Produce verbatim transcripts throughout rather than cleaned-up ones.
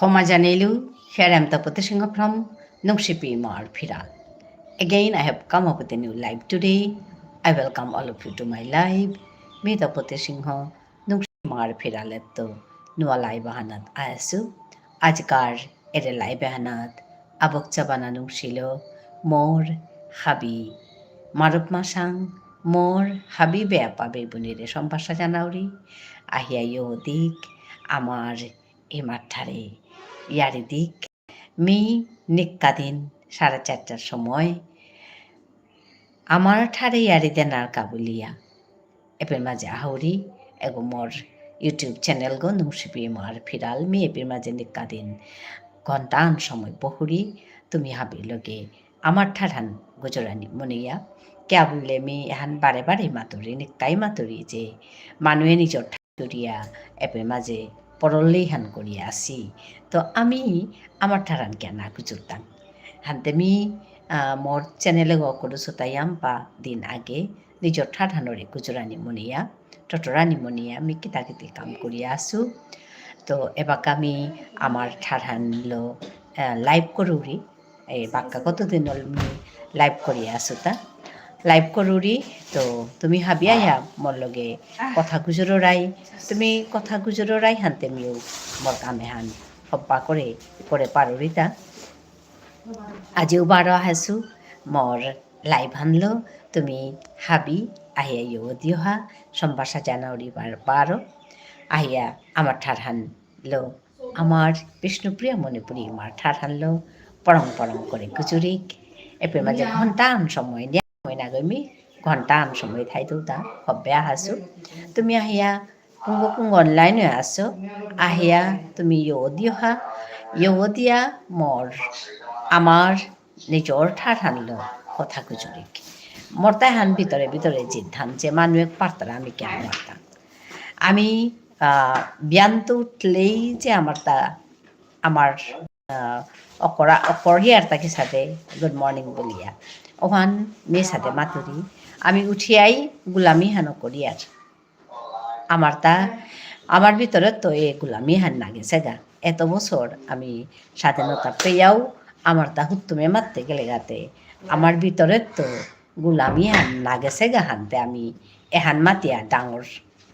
হমা জানেলু, here I am Tapati Singha from Nungshipi Imar Phiral. Again, I have come up with a new live today. I welcome all of you to my live. মি তপতি সিংহ, নুংশিপি ইমার ফিরালেত্ত নুয়া live আহানাত আয়াসু। আজকার এরে live আহানাত আবক চাবানা নুংশিল মোর হাবি মারুপ মাসাং, মোর হাবি বেয়াপা বেবুনিরে সম্ভাষা জানাউরি। আহিয়া ইয়ো দিক আমার ইমাঠারে ইয়ারি দিক। মি নিক্কা দিন সাড়ে চারটার সময় আমার ঠারে ইয়ারি দেনার কাবুলিয়া এপের মাঝে আহুরি এগো মোর YouTube channel গো নুংশিপি ইমার ফিরাল। মি এপের মাঝে নিক্কা দিন ঘন্টান সময় বহুরি। তুমি হাবির লগে আমার ঠারহান গুজরানি মনিয়া। কিয়া বুললে মি এহান বারে বারে মাতুরি, নিক্কাই মাতুরি যে মানুয়ে নিজর ঠার তুরিয়া এপের মাঝে পরলেইহান করিয়া আসি। তো আমি আমার ঠারহান কিয়া না গুজরতাং? হানতে মি, আহ, মোর channel এগো করু সুতায়াম পা দিন আগে নিজর ঠারহানরে গুজরানি মনিয়া, টটরানি মনিয়া, মি কিতা কিতি কাম করিয়া আসু। তো এবাকা মি আমার ঠারহানলো, আহ, live করুরি। এ, বাক্কা কতদিন হল মি live করিয়া আসুতা। Live করুরি, তো তুমি হাবিয়া ইয়া মোর লগে কথা গুজররাই, তুমি কথা গুজররাই হানতে মিউ মোর কাম এহান হব্বা করে, করে পারুরিতা। আজিও বারো আহেসু মোর live হানলো, তুমি হাবি আহিয়া ইয়ো দিও হা, সম্ভাষা জানাউরি বার-, বারো, আহিয়া আমার ঠারহানলো, আমার বিষ্ণুপ্রিয়া মণিপুরী ইমার ঠারহানলো, পরং পরং করে গুজুরিক, এপের মাঝে ঘন্টান সময় নিয়া, সময় না গমি, ঘন্টান সময় থাইতু তা, হব্বে আহাসু, তুমি আহিয়া কুঙ্গ কুঙ্গ online হয়ে আসো, আহিয়া তুমি ইয়ো দিও হা, ইয়ো দিয়া মোর, আমার নিজর ঠারহানলো কথা গুজুরিক। মোর তাই হান ভিতরে ভিতরে জিদ হান যে মানু এক পারতারা আমি কিয়া পারতাম। আমি, আহ, বিয়ান্ত উঠলেই যে আমার তা, আমার, আহ, অকরা, অকরিয়ার তা কিসাদে good morning বুলিয়া। ওহান মি সাদে মাতুরি। আমি উঠিয়াই গুলামি হান অকরিয়ার। আমার তা, আমার ভিতরে তো এ গুলামি হান না গেছে গা। এত বছর আমি স্বাধীনতা পেয়াও আমার তা হুত্তুমে মাততে গেলে গাতে। আমার ভিতরে তো গুলামি হান না গেছে গা হানতে আমি এহান মাতিয়া ডাঙর,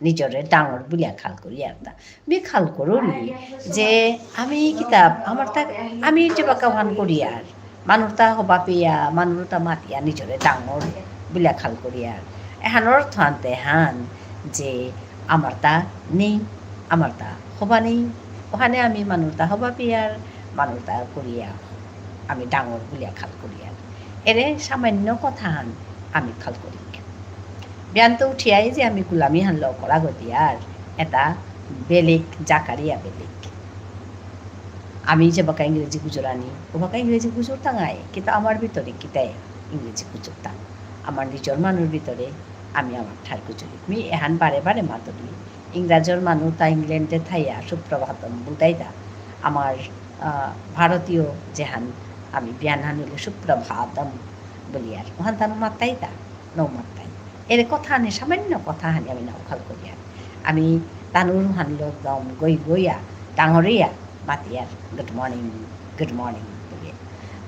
নিজরে ডাঙর বুলিয়া খাল করিয়ার তা। মি খাল করুরি যে আমি কিতা, আমার তা, আমি যেবাকা ওহান করিয়ার, মানুর তা হবা পেয়া, মানুর তা মাতিয়া নিজরে ডাঙর বুলিয়া খাল করিয়ার। এহান অর্থ আনতে হান যে আমার তা নেই, আমার তা হবা নেই। ওহানে আমি মানুর তা হবা পেয়ার, মানুর তা করিয়া, আমি ডাঙর বুলিয়া খাল করিয়ার। এরে সামান্য কথা হান আমি খাল করিক। বিয়ান্ত উঠিয়াই যে আমি গুলামি হানলো করা গতিয়ার, এটা বেলিক, জাকারিয়া বেলিক। আমি যেবাকা ইংরেজি গুজরানি, ওবাকা ইংরেজি গুজরতাঙাই, কিন্তু আমার ভিতরে কিতাই ইংরেজি গুজরতাঙ। আমার নিজর মানুর ভিতরে আমি আমার ঠার গুজরি। মি এহান বারে বারে মাতুরি। ইংরাজর মানু তা ইংল্যান্ডে থাইয়া সুপ্রভাতম বুলতাইতা। আমার, আহ, ভারতীয় যেহান আমি বিয়ান হান হইলে সুপ্রভাতম বুলিয়ার। ওহান তানু মাত্তাইতা, নৌ মাত্তাই। এরে কথা হানি, সামান্য কথা হানি আমি নাও খাল করিয়ার। আমি তানুর হানলো একদম গই গইয়া, ডাঙরিয়া, মাতিয়ার, "Good morning, good morning" বুলিয়া।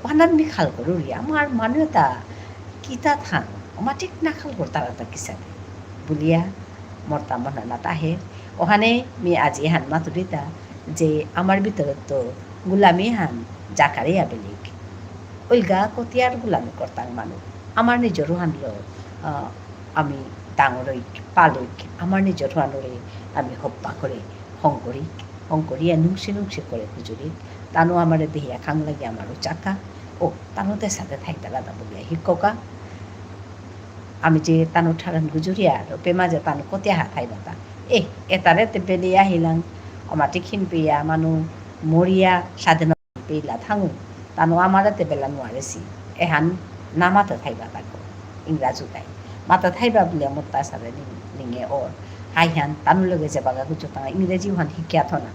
ওহানাত মি খাল করুরি, আমার মানু এতা কিতা থাং, ওমা ঠিক না খাল করতারা তা কিসাদে বুলিয়া মোর তা মনানাত আহে। ওহানে মি আজি এহান মাতুরিতা যে আমার ভিতরে তো গুলামি হান জাকারিয়া বেলিক। ওইলগা কতিয়ার গুলামি করতাং মানু। আমার নিজর হানলো, আহ, আমি ডাঙর হইক, পালইক, আমার নিজর হানরে আমি হব্বা করে হং করিক, হং করিয়া নুংসি নুংসি করে গুজুরিক। তানু আমারে দেহিয়া খাং লাগি আমারও চাকা। ও, তানু তে সাথে থাইতারা দা বুলিয়া হিককা। আমি যে তানু ঠারান গুজুরিয়ার, ওপে মাঝে তানু কতিয়া হা থাইবাতা। এ, এতারে তে বেলিয়া হিলাং, অমাটি খিন পেয়া মানু মরিয়া স্বাধীন পেইলা থাঙু, তানু আমারে তে বেলা নুয়ারেসি। এহান না মাতে থাইবা তাকো, ইংরাজু তাই। মাতে থাইবা বুলিয়া মোর তা সাথে নিং-, নিঙে ওর। হাইহান, তানু লগে যেবাকা গুজুরতাঙা, ইংরেজি ওহান হিকিয়া থনা।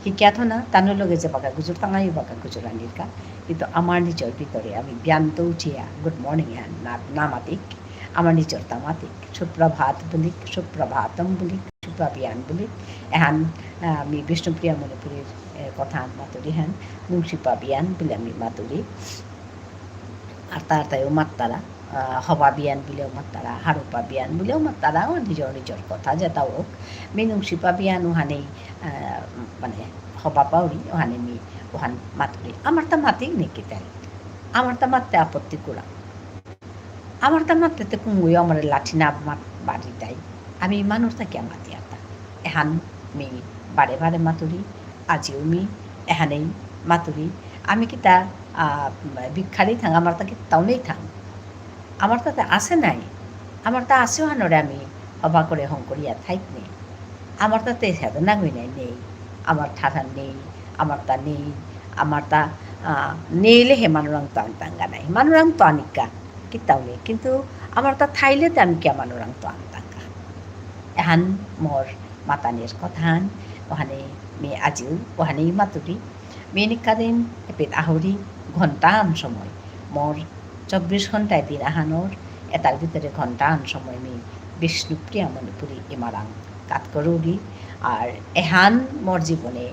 হিকিয়া থনা, তানু লগে যেবাকা গুজুরতাঙা, ইবাকা গুজুরানির কা। কিন্তু আমার নিজর ভিতরে আমি বিয়ান্ত উঠিয়া, good morning হান না, না মাতিক, আমার নিজর তা মাতিক। সুপ্রভাত বুলিক, সুপ্রভাতম বুলিক, সুপ্রবিয়ান বুলিক। এহান, আহ, মি বিষ্ণুপ্রিয়া মণিপুরীর, এ, কথা মাতুরি হান, নুংশিপা বিয়ান বুলে আমি মাতুরি। আর তার তাইও মাত্তারা, আহ, হবা বিয়ান বুলেও মাত্তারা, হারুপা বিয়ান বুলেও মাত্তারা, ও নিজর নিজর কথা যেতা হোক। মি নুংশিপা বিয়ান ওহানেই, আহ, মানে, হবা পাউরি, ওহানে মি, ওহান মাতুরি। আমার তা মাতিক নেকি তাই? আমার তা মাততে আপত্তি করা। আমার তা মাততে তে কুঙ্গুই আমার লাঠি না মাত বাড়ি তাই। আমি মানুষ তা কিয়া মাতিয়ার তা? এহান মি বারে বারে মাতুরি, আজিও মি এহানেই মাতুরি। আমি কিতা, আহ, ভিক্ষারি থাং, আমার তা কিতাও নেই থাং। আমার তাতে আছে নাই। আমার তা আছে ওহানরে আমি হবা করে হং করিয়া থাইক নেই। আমার তাতে সাধনা গই নাই, নেই। আমার ঠারহান নেই, আমার তা নেই, আমার তা, আহ, নেইলে হে মানুরাং তো আনতাঙ্গা নাই। মানুরাং তো আনিকা, কিতাও নেই। কিন্তু আমার তা থাইলে তে আমি কিয়া মানুরাং তো আনতাঙ্গা? এহান মোর মাতানির কথাহান, ওহানে মি আজিও, ওহানেই মাতুরি। মি নিকাদিন এপিত আহুরি ঘন্টাহান সময়, মোর চব্বিশ ঘন্টায় দিন আহানর, এতার ভিতরে ঘন্টাহান সময় মি বিষ্ণুপ্রিয়া মণিপুরী ইমারাং কাত করুরি। আর এহান মোর জীবনে,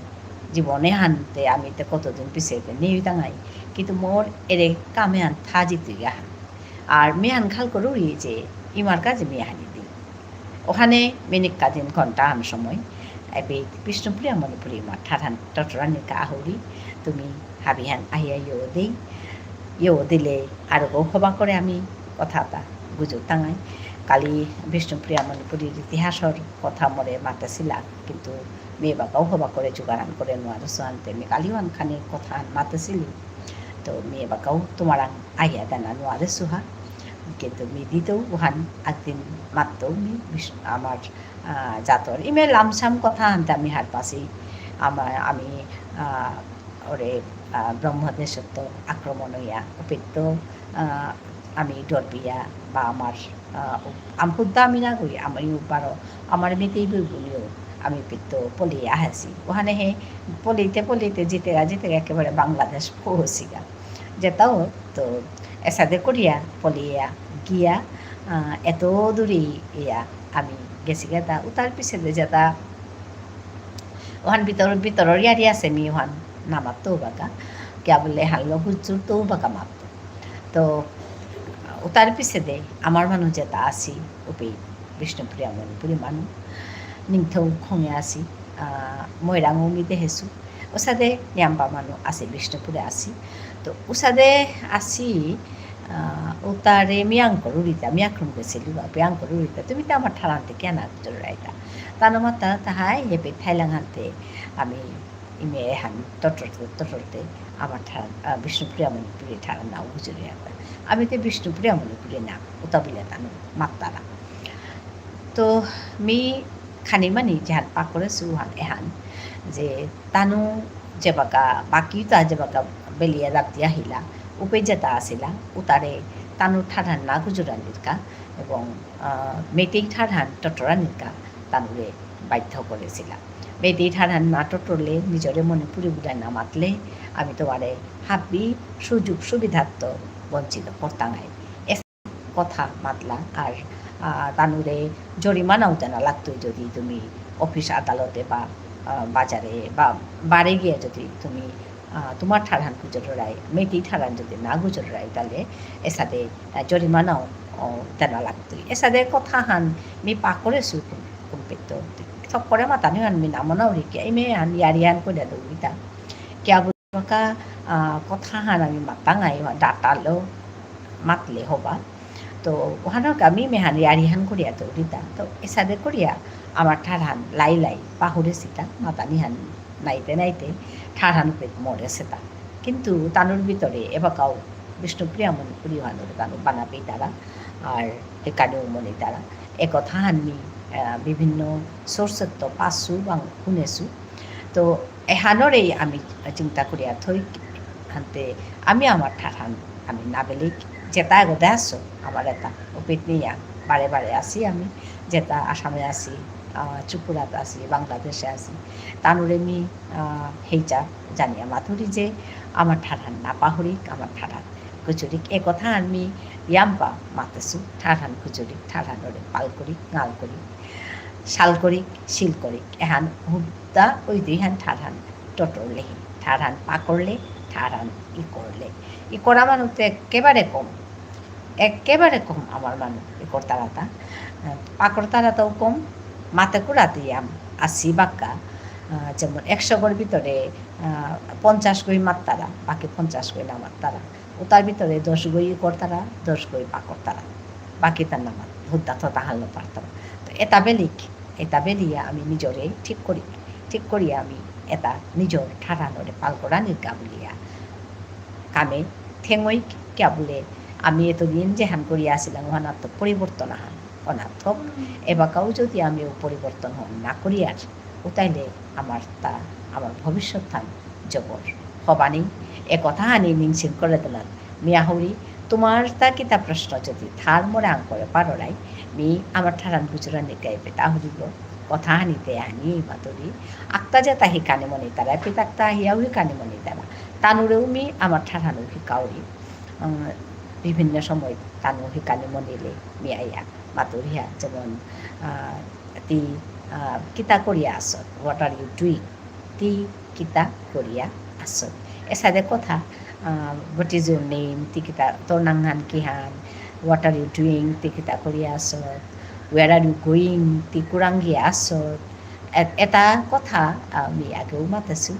জীবনে হানতে আমি তে কতদিন পিছে তে নেই দাঙাই, কিন্তু মোর এরে কামে আন থাজি তুই আহান। আর মি আন খাল করুরি যে ইমার কাজে মি আহানি দিন। ওহানে মি নিকাদিন ঘন্টাহান সময়, এবে বিষ্ণুপ্রিয়া মণিপুরী মা ঠারহান টটরানিকা আহুরি, তুমি হাবিহান আহিয়া ইয়ো দেই, ইয়ো দিলে আরো হবা করে আমি কথা তা গুজু তাঙাই। কালি বিষ্ণুপ্রিয়া মণিপুরীর ইতিহাসর কথা মোরে মাতেছিলা, কিন্তু মি এবাকাও হবা করে জোগাড়ান করে নোয়ারসু আনতে মি কালিও আনখানি কথা মাতেছিলি। তো মি এবাকাও তোমারাং আহিয়া দেনা নোয়ারসু হা। কিন্তু মি দিতেও ওহান একদিন মাততেও মি বিশ-, আমার, আহ, জাতর। ইমে লামসাম কথা আনতে আমি হারপাসি। আমার, আমি, আহ, ওরে, আহ, ব্রহ্মদেশত্ত আক্রমণ হইয়া, উপিত্ত, আহ, আমি ডরপিয়া বা আমার, আহ, আম হুদ্দা আমি না করি, আমি বারো, আমার মেতেই বই বুলিও, আমি উপিত্ত পলি আহেছি। ওখানে হে পলিতে পলিতে জিতেগা জিতেগা একেবারে বাংলাদেশ পৌঁছিগা। যেতাও তো এসাদে করিয়া পলিয়া গিয়া, আহ, এত দূরে ইয়া আমি গেছিগা তা উতার পিছে দে যেতা ওহান ভিতর, ভিতরর ইয়ারি আছে মি ওহান নামাত তো বাকা। কিয়া বুলে হানলো গুজুর তো বাকা মাত। তো উতার পিছে দে আমার মানু যেতা আসি, উপে বিষ্ণুপ্রিয়া মণিপুরী মানু। নিংথৌ খঙে আসি, আহ, ময়রাং উমি দেহেসু। ওসাদে নিয়াম্বা মানু আসি, বিষ্ণুপুরে আসি। তো উসাদে আসি, আহ, উতারে মি আঙকরুরিতা, মি আক্রম গেছিলু, বা মি আঙকরুরিতা, তুমি তো আমার ঠারান্তে কিয়া না গুজরাইতা? তানু মাতা তাহাই, হেপে থাইলাং হানতে, আমি ইমে এহান টটরতে, টটরতে, আমার ঠারান, আহ, বিষ্ণুপ্রিয়া মণিপুরী ঠারান না গুজরিয়াতা। আমি তো বিষ্ণুপ্রিয়া মণিপুরী না, উতা বুলে তানু মাত্তারা। তো মি খানি মানি যেহান পাকরেসু হান এহান, যে তানু যেবাকা, বাকি তা যেবাকা বেলিয়া রাতি আহিলা, উপে যেতা আসিলা, উতারে তানু ঠারহান না গুজরানিরকা, এবং, আহ, মেতেই ঠারহান টটরানিরকা, তানুরে বাধ্য করেছিলা। মেতেই ঠারহান না টটরলে, নিজরে মণিপুরী বুলে না মাতলে, আমি তোমারে হাবি সুযোগ সুবিধাত্ত বঞ্চিত করতাঙাই। কথা মাতলা, আর, আহ, তানুরে জরিমানাও দেনা লাগতই যদি তুমি অফিস আদালতে বা, আহ, বাজারে বা বারে গিয়া যদি তুমি, আহ, তোমার ঠারহান গুজরাই, মেতেই ঠারহান যদি না গুজরাই, তাহলে এসাদে, আহ, জরিমানাও, আহ, দেনা লাগতই। এসাদে কথাহান মি পাকরেসু কুম-, কুম্পিত। থক করে মাতানি হান মি না মনাউরি কিয়া, ইমে হান ইয়ারি হান করে দৌড়িতা। কিয়া বাকা, আহ, কথাহান আমি মাতাঙাই, ডাটালো মাতলে হবা। তো, ওহানকা মি মেহান ইয়ারিহান করিয়া তো দিতা। তো, এসাদে করিয়া আমার ঠারহান লাই লাই পাহুরেসিতা, মাতানিহান নাইতে নাইতে ঠারহান পেট মরেসিতা। কিন্তু তানুর ভিতরে এবাকাও বিষ্ণুপ্রিয়া মণিপুরী ওহানরে তানু বানা পেইতারা, আর একাডেও মনিতারা। এ কথাহান মি, আহ, বিভিন্ন source তো পাসু বাং হুনেসু। তো, এহানরেই আমি চিন্তা করিয়া থই, হানতে আমি আমার ঠারহান আমি না বেলিক, যেতা এগো দেশ আমার এতা, অপিত নিয়া বারে বারে আসি আমি, যেতা আসামে আসি, আহ, ত্রিপুরাত আসি, বাংলাদেশে আসি, তানুরে মি, আহ, হেইচা জানিয়া মাতুরি যে আমার ঠারহান না পাহুরিক, আমার ঠারহান গুজুরিক, এ কথা আমি ইয়াম্পা মাতেসু, ঠারহান গুজুরিক, ঠারহানরে পাল করিক, ঙাল করিক। শাল করিক, শিল করিক, এহান হুদ্দা ওই দুইহান ঠারহান টটরলেহি, ঠারহান পাকরলে, ঠারহান ই করলে। ই করা মানু তো একেবারে কম, একেবারে কম আমার মানু ই করতারাতা। আহ, পাকরতারাতাও কম, মাতে কুড়াতে ইয়াম আসি বাক্কা। আহ, যেমন একশো গর ভিতরে, আহ, পঞ্চাশ গই মাত্তারা, বাকি পঞ্চাশ গই না মাত্তারা। উতার ভিতরে দশ গই ই করতারা, দশ গই পাকরতারা। বাকি তার নামা হুদ্দা থতা হাল পারতারা। তো এতা বেলিক, এতা বেলিয়া আমি নিজরে ঠিক করি, ঠিক করিয়া আমি এতা নিজর ঠারহানরে পাল করানির কা বুলিয়া কামে থেঙই কিয়া বুলে আমি এতদিন যেহান করিয়া আসিলাম, ওহানাত তো পরিবর্তন আহান অনাথক। এবাকাও যদি আমি ও পরিবর্তন হন না করিয়ার, উতাইলে আমার তা, আমার ভবিষ্যৎ থান জবর হবানি। এ কথা হানি নিংসিং করে দিলাম। মিয়া হৌরি, তোমার তা কিতা প্রশ্ন যদি থার মোরে আঙকরে পারো নাই, মি আমার ঠারহান গুজরানি গাইবে তা হরিব। কথা হানিতে হানি মাতুরি। আক্তা যেতা হিকানি মনিতারা, পিতাক্তা হিয়াও হিকানি মনিতারা। তানুরেও মি আমার ঠারহানও হিকাউরি। আহ, বিভিন্ন সময় তানু হিকানি মনিলে মি আইয়া মাতুরিয়া, যেমন, আহ, তি, আহ, কিতা করিয়া আসত? What are you doing? তি কিতা করিয়া আসত? এসাদে কথা, আহ, what is your name? তি কিতা, তোর নাঙহান কিহান? What are you doing? তি কিতা করিয়া আসত? Where are you going? তি কুরাং গিয়া আসত? এ-, এতা কথা আমি আগেও মাতেসু।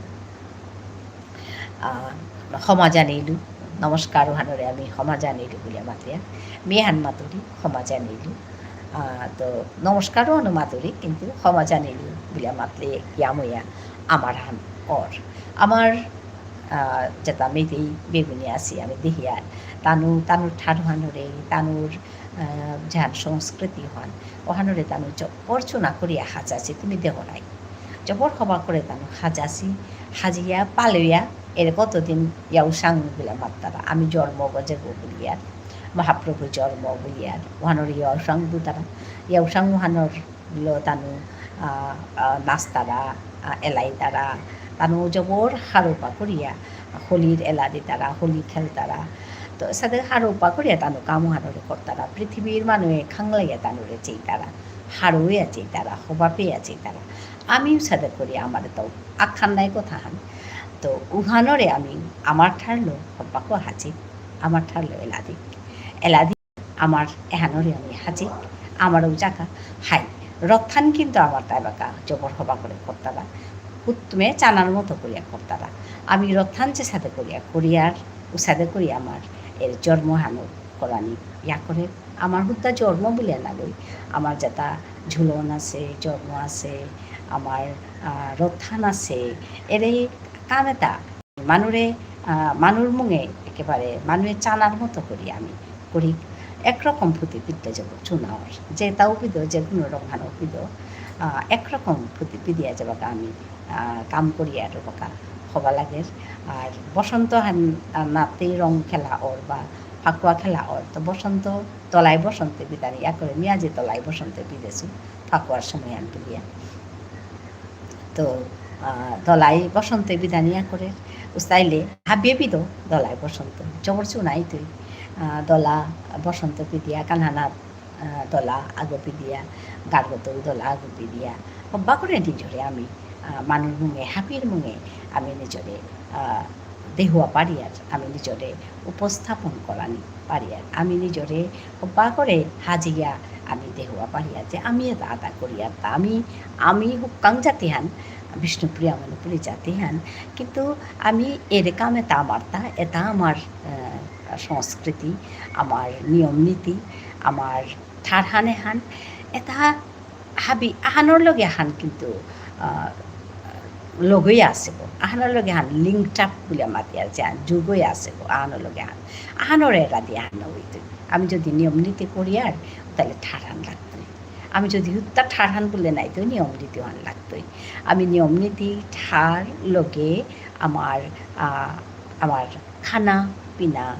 আহ, ক্ষমা জানিলু, নমস্কার ওহানরে আমি ক্ষমা জানিলু বুলিয়া মাতিয়া। মিহান মাতুরি ক্ষমা জানিলু। আহ, তো নমস্কার ওহানো মাতুরি, কিন্তু ক্ষমা জানিলু বুলিয়া মাতলে ইয়াময়া আমার হান অর। আমার, আহ, যেতা মেইতেই বেগুনি আসি আমি দেহিয়ার। তানু, তানুর ঠারহানরে, তানুর, আহ, যেহান সংস্কৃতি হান, ওহানরে তানু জবর চুনা করিয়া হাজাসি তুমি দেহরাই। জবর হবা করে তানু হাজাসি, হাজিয়া, পালইয়া, এরে কতদিন ইয়াউসাং বুলিয়া মাত্তারা। আমি জন্ম গজে গো বুলিয়ার, মহাপ্রভু জন্ম বুলিয়ার, ওহানর ইয়াউসাং বুতারা, ইয়াউসাং ওহানর লো তানু, আহ, আহ, নাচতারা, আহ, এলাইতারা, তানু জবর হারৌপা করিয়া, হোলির এলা দিতারা, হোলি খেলতারা। তো সাদে হারৌপা করিয়া তানু কাম ওহানরে করতারা। পৃথিবীর মানুয়ে খাংলাইয়া তানুরে চেইতারা, হারৌয়া চেইতারা, হবা পেয়া চেইতারা। আমিও সাদে করি, আমার তো আখান নাই কথা হান। তো উহানরে আমি আমার ঠারলো হব্বাকো হাজি, আমার ঠারলো এলাদিক। এলাদিক আমার এহানরে আমি হাজি, আমারও জাগা হাই। রথান কিন্তু আমার তাই বাকা জবর হবা করে করতারা। হুত্তুমে চানার মতো করিয়া করতারা। আমি রথান যে সাদে করিয়া করিয়ার, উসাদে করি আমার এর জন্ম হানো করানি ইয়া করে। আমার হুদ্দা জন্ম বুলিয়া না লই, আমার যেতা ঝুলন আছে, জন্ম আছে, আমার, আহ, রথান আছে, এরে কামেতা মানুরে, আহ, মানুর মুঙে একেবারে মানুয়ে চানার মতো করি আমি করি। একরকম ফুতি পিদ্দা যাব চুনাওর, যেতাও পিদ, যে কোনো রকম হানো পিদ, আহ, একরকম ফুতি পিদিয়া যাবাকা আমি, আহ, কাম করিয়ার বাকা হবা লাগের। আর বসন্ত হান, আহ, নাতি রং খেলা অর বা ফাকুয়া খেলা অর, তো বসন্ত, দলাই বসন্তে বিদানি ইয়া করে, মিয়া যে দলাই বসন্তে বিদেশু, ফাকুয়ার সময় আন বুলিয়া। তো, আহ, দলাই বসন্তে বিদানি ইয়া করে, উস্তাইলে হাবিয়ে বিদ দলাই বসন্ত, জবর চুনাই তুই, আহ, দলা বসন্ত পিদিয়া, কানহানাত, আহ, দলা আগো পিদিয়া, গার্গতল দলা আগো পিদিয়া, হব্বা করে নিজরে আমি, আহ, মানুর মুঙে, হাবির মুঙে আমি নিজরে, আহ, দেহুয়া পারিয়ার, আমি নিজরে উপস্থাপন করানি পারিয়ার, আমি নিজরে হবা করে হাজিয়া আমি দেহুয়া পারিয়ার যে আমি এতা আদা করিয়ার, তা আমি, আমি হুক্কাং জাতিহান, বিষ্ণুপ্রিয়া মণিপুরী জাতিহান, কিন্তু আমি এরে কামেতা আমারতা, এতা আমার, আহ, সংস্কৃতি, আমার নিয়ম নীতি, আমার ঠারহান এহান, এতা হাবি আহানর লগে আহান কিন্তু, আহ, লগই আছে গো। আহানর লগে আহান linked up বুলিয়া মাতিয়ার যে আহান যোগই আছে গো, আহানর লগে আহান। আহানর এরা দিয়ে আহান না হইতই। আমি যদি নিয়ম নীতি করিয়ার, তাহলে ঠারহান লাগতই। আমি যদি হুত্তা ঠারহান বুলে নাই তো নিয়ম নীতি হান লাগতই। আমি নিয়ম নীতি ঠার লগে আমার, আহ, আমার খানা পিনা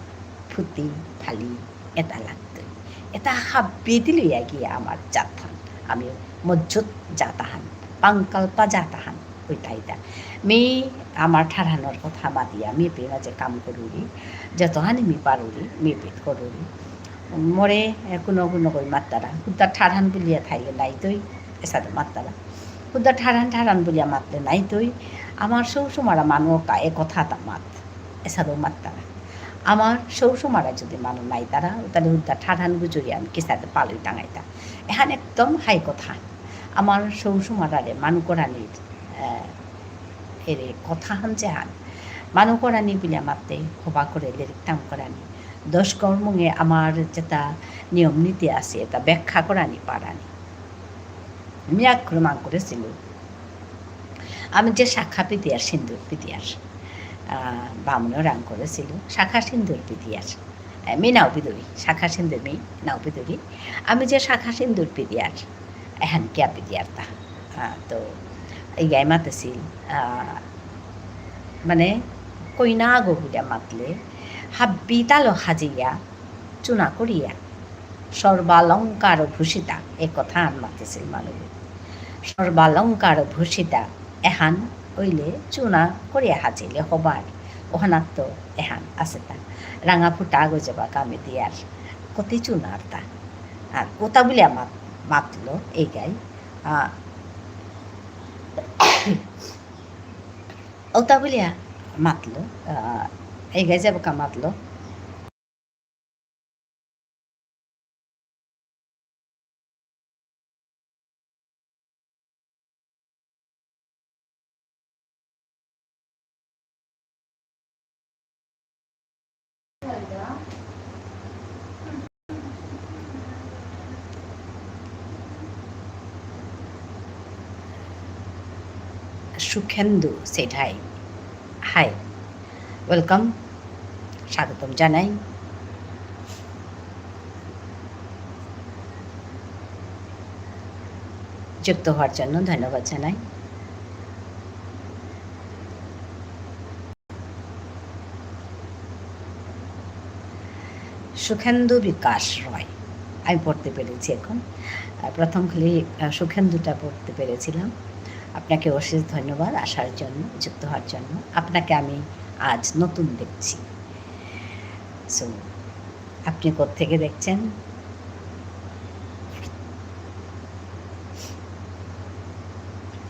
ফুতি ফালি এতা লাগতই। এতা হাব্বি দিলইয়া গিয়া আমার জাতহান। আমি মজ্জুত জাতাহান, পাংকালপা জাতাহান, ওইতাইতা। মি আমার ঠারহানর কথা মাতিয়া, মি পে মাঝে কাম করুরি, যতহানি মি পারুরি, মি পেট করুরি। মোরে, এ, কোনো কোনো কই মাত্তারা, হুদ্দা ঠারহান বুলিয়া থাইলে নাইতই। এসাদে মাত্তারা। হুদ্দা ঠারহান ঠারহান বুলিয়া মাতলে নাইতই, আমার সৌ সুমারা মানু কা এ কথাতা মাত, এসাদে মাত্তারা। আমার সৌ সুমারা যদি মানু নাইতারা, তাহলে হুদ্দা ঠারহান গুজুরিয়ান কিসাদে পালই টাঙাইতা। এহান একদম হাই কথা। আমার সৌ সুমারারে মানু করানির, আহ, এরে কথাহান যেহান। মানু করানি বুলিয়া মাতে, হবা করে লেরিক তাম করানি। দশ কর্মঙে আমার যেতা নিয়ম নীতি আছে, এতা ব্যাখ্যা করানি পারানি। মি আক্রমণ করেছিল। আমি যে শাখা পিদিয়ার, সিন্দুর পিদিয়ার, আহ, বামুনরাং করেছিল, শাখা সিন্দুর পিদিয়ার। এ, মি নাও পিদুরি, শাখা সিন্দুর মি নাও পিদুরি। আমি যে শাখা সিন্দুর পিদিয়ার, এহান কিয়া পিদিয়ার তা। আহ, তো, এই গাই মাতেছিল, আহ, মানে, কইনা গো বুলিয়া মাতলে, হাব্বি তালো হাজিয়া, চুনা করিয়া, সর্বালংকার ভূষিতা, এ কথা আন মাতেছিল মানু। সর্বালংকার ভূষিতা, এহান অইলে চুনা করিয়া হাজিলে হবার, ওহানাত তো এহান আছে তা। রাঙা ফুটা গজবা কামে দিয়ার, কতি চুনার তা। আর ওতা বুলিয়া মাত-, মাতলো, এই গাই। আ, ওতা বুলিয়া মাতলো, আ, এই গাই যাবো কা মাতলো। Sukhendu said hi. Hi. Welcome. স্বাগতম জানাই। যুক্ত হওয়ার জন্য ধন্যবাদ জানাই। সুখেন্দু বিকাশ রয়, আমি পড়তে পেরেছি এখন। আহ, প্রথম খালি, আহ, সুখেন্দুটা পড়তে পেরেছিলাম। আপনাকে অশেষ ধন্যবাদ আসার জন্য, যুক্ত হওয়ার জন্য। আপনাকে আমি আজ নতুন দেখছি। So, আপনি কোত্থেকে দেখছেন?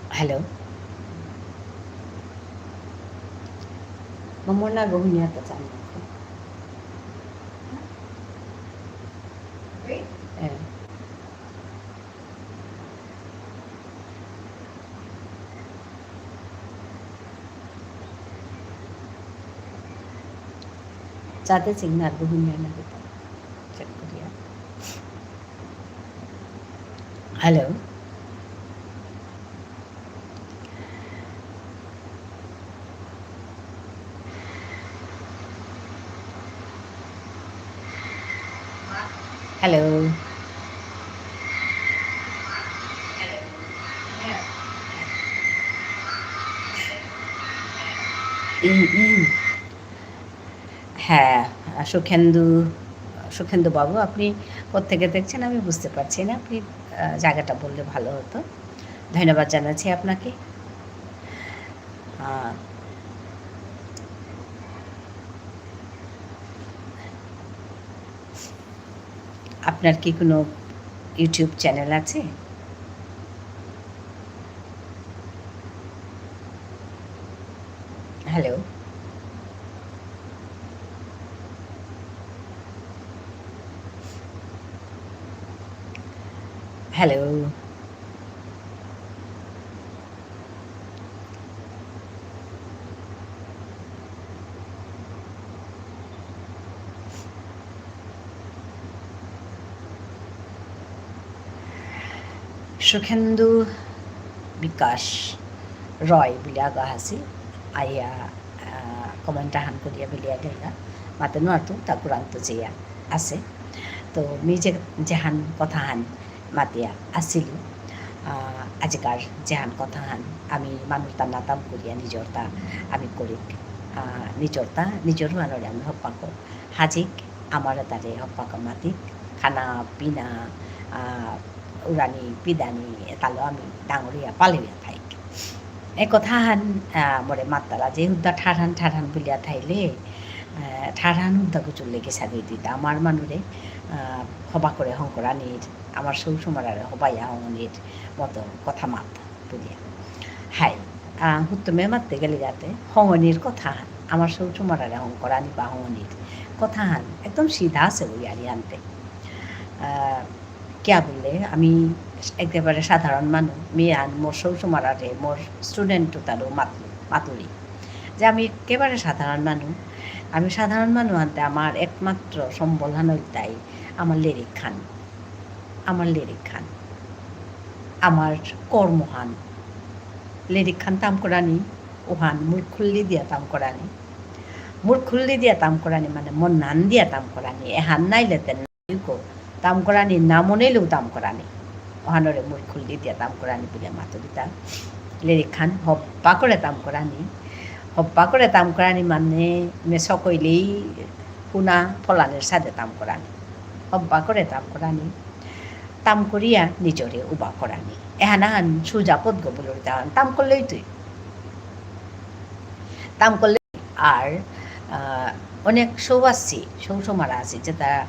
হ্যালো? মামুনা গো হুনিয়া তো চান। হ্যাঁ। চাতে সিগনাল গো হুনিয়া না দিতা। Check করিয়া। হ্যালো? হ্যালো? উম, উম। হ্যাঁ, সুখেন্দু, সুখেন্দু বাবু, আপনি কোত্থেকে দেখছেন আমি বুঝতে পারছি না। আপনি, আহ, জায়গাটা বললে ভালো হতো। ধন্যবাদ জানাচ্ছি আপনাকে। আহ, আপনার কি কোনো YouTube channel আছে? হ্যালো? হ্যালো? সুখেন্দু বিকাশ রয় বুলিয়া আগ আসিল, আয়া, আহ, comment আহান করিয়া বুলিয়া গেলগা। মাতে নুয়ারতু, তা কুরাংতু যেয়া আসে। তো, মি যে, যেহান কথাহান মাতিয়া আসিলু। আহ, আজিকার যেহান কথাহান আমি মানুরতা নাতাম করিয়া নিজরতা আমি করিক। আহ, নিজরতা, নিজর মানুরে আমি হপ্পাকো হাজিক, আমার তারে হপ্পাকো মাতিক, খানা, পিনা, আহ, উরানি, পিদানি, এতালো আমি ডাঙরিয়া পালিয়া থাইক। এ কথাহান, আহ, মোরে মাত্তারা যে হুদ্দা ঠারহান ঠারহান বুলিয়া থাইলে, আহ, ঠারহান উদ্যোগ চুল্লে কি সাজিয়ে দিতা আমার মানুরে, আহ, হবা করে হংকরানির, আমার সৌ সুমারারে হবাইয়া হঙনির মতো কথা মাত বুলিয়া। হাই, আহ, হুত্তমে মাততে গেলে যাতে হঙনির কথাহান, আমার সৌ সুমারারে হংকরানি বা হঙনির কথাহান, একদম সিধা আছে ওই আরিহানতে। আহ, কিয়া বুললে, আমি একেবারে সাধারণ মানু, মি আন মোর সৌ সুমারারে, মোর student তারও মাত-, মাতুরি। যে আমি একেবারে সাধারণ মানু, আমি সাধারণ মানু আনতে আমার একমাত্র সম্বলহান হইতাই আমার লেরিকহান, আমার লেরিকহান, আমার কর্মহান। লেরিকহান তাম করানি, ওহান মুরখুল্লি দিয়া তাম করানি। মুরখুল্লি দিয়া তাম করানি মানে মন নান দিয়া তাম করানি, এহান নাইলে তে ইউকো, তাম করানি, না মনেইলেও তাম করানি। ওহানরে মুরখুল্লি দিয়া তাম করানি বুলে মাতুরিতা। লেরিকহান হব্বা করে তাম করানি। হব্বা করে তাম করানি মানে মে সকইলেই হুনা ফলানির সাদে তাম করানি। হব্বা করে তাম করানি। তাম করিয়া নিজরে উবা করানি। এহানাহান সুজা পথগ বুলুরিতা তাম করলেই তুই। তাম করলে আর, আহ, অনেক সৌ আসি, সৌ সুমারা আসি, যেতা,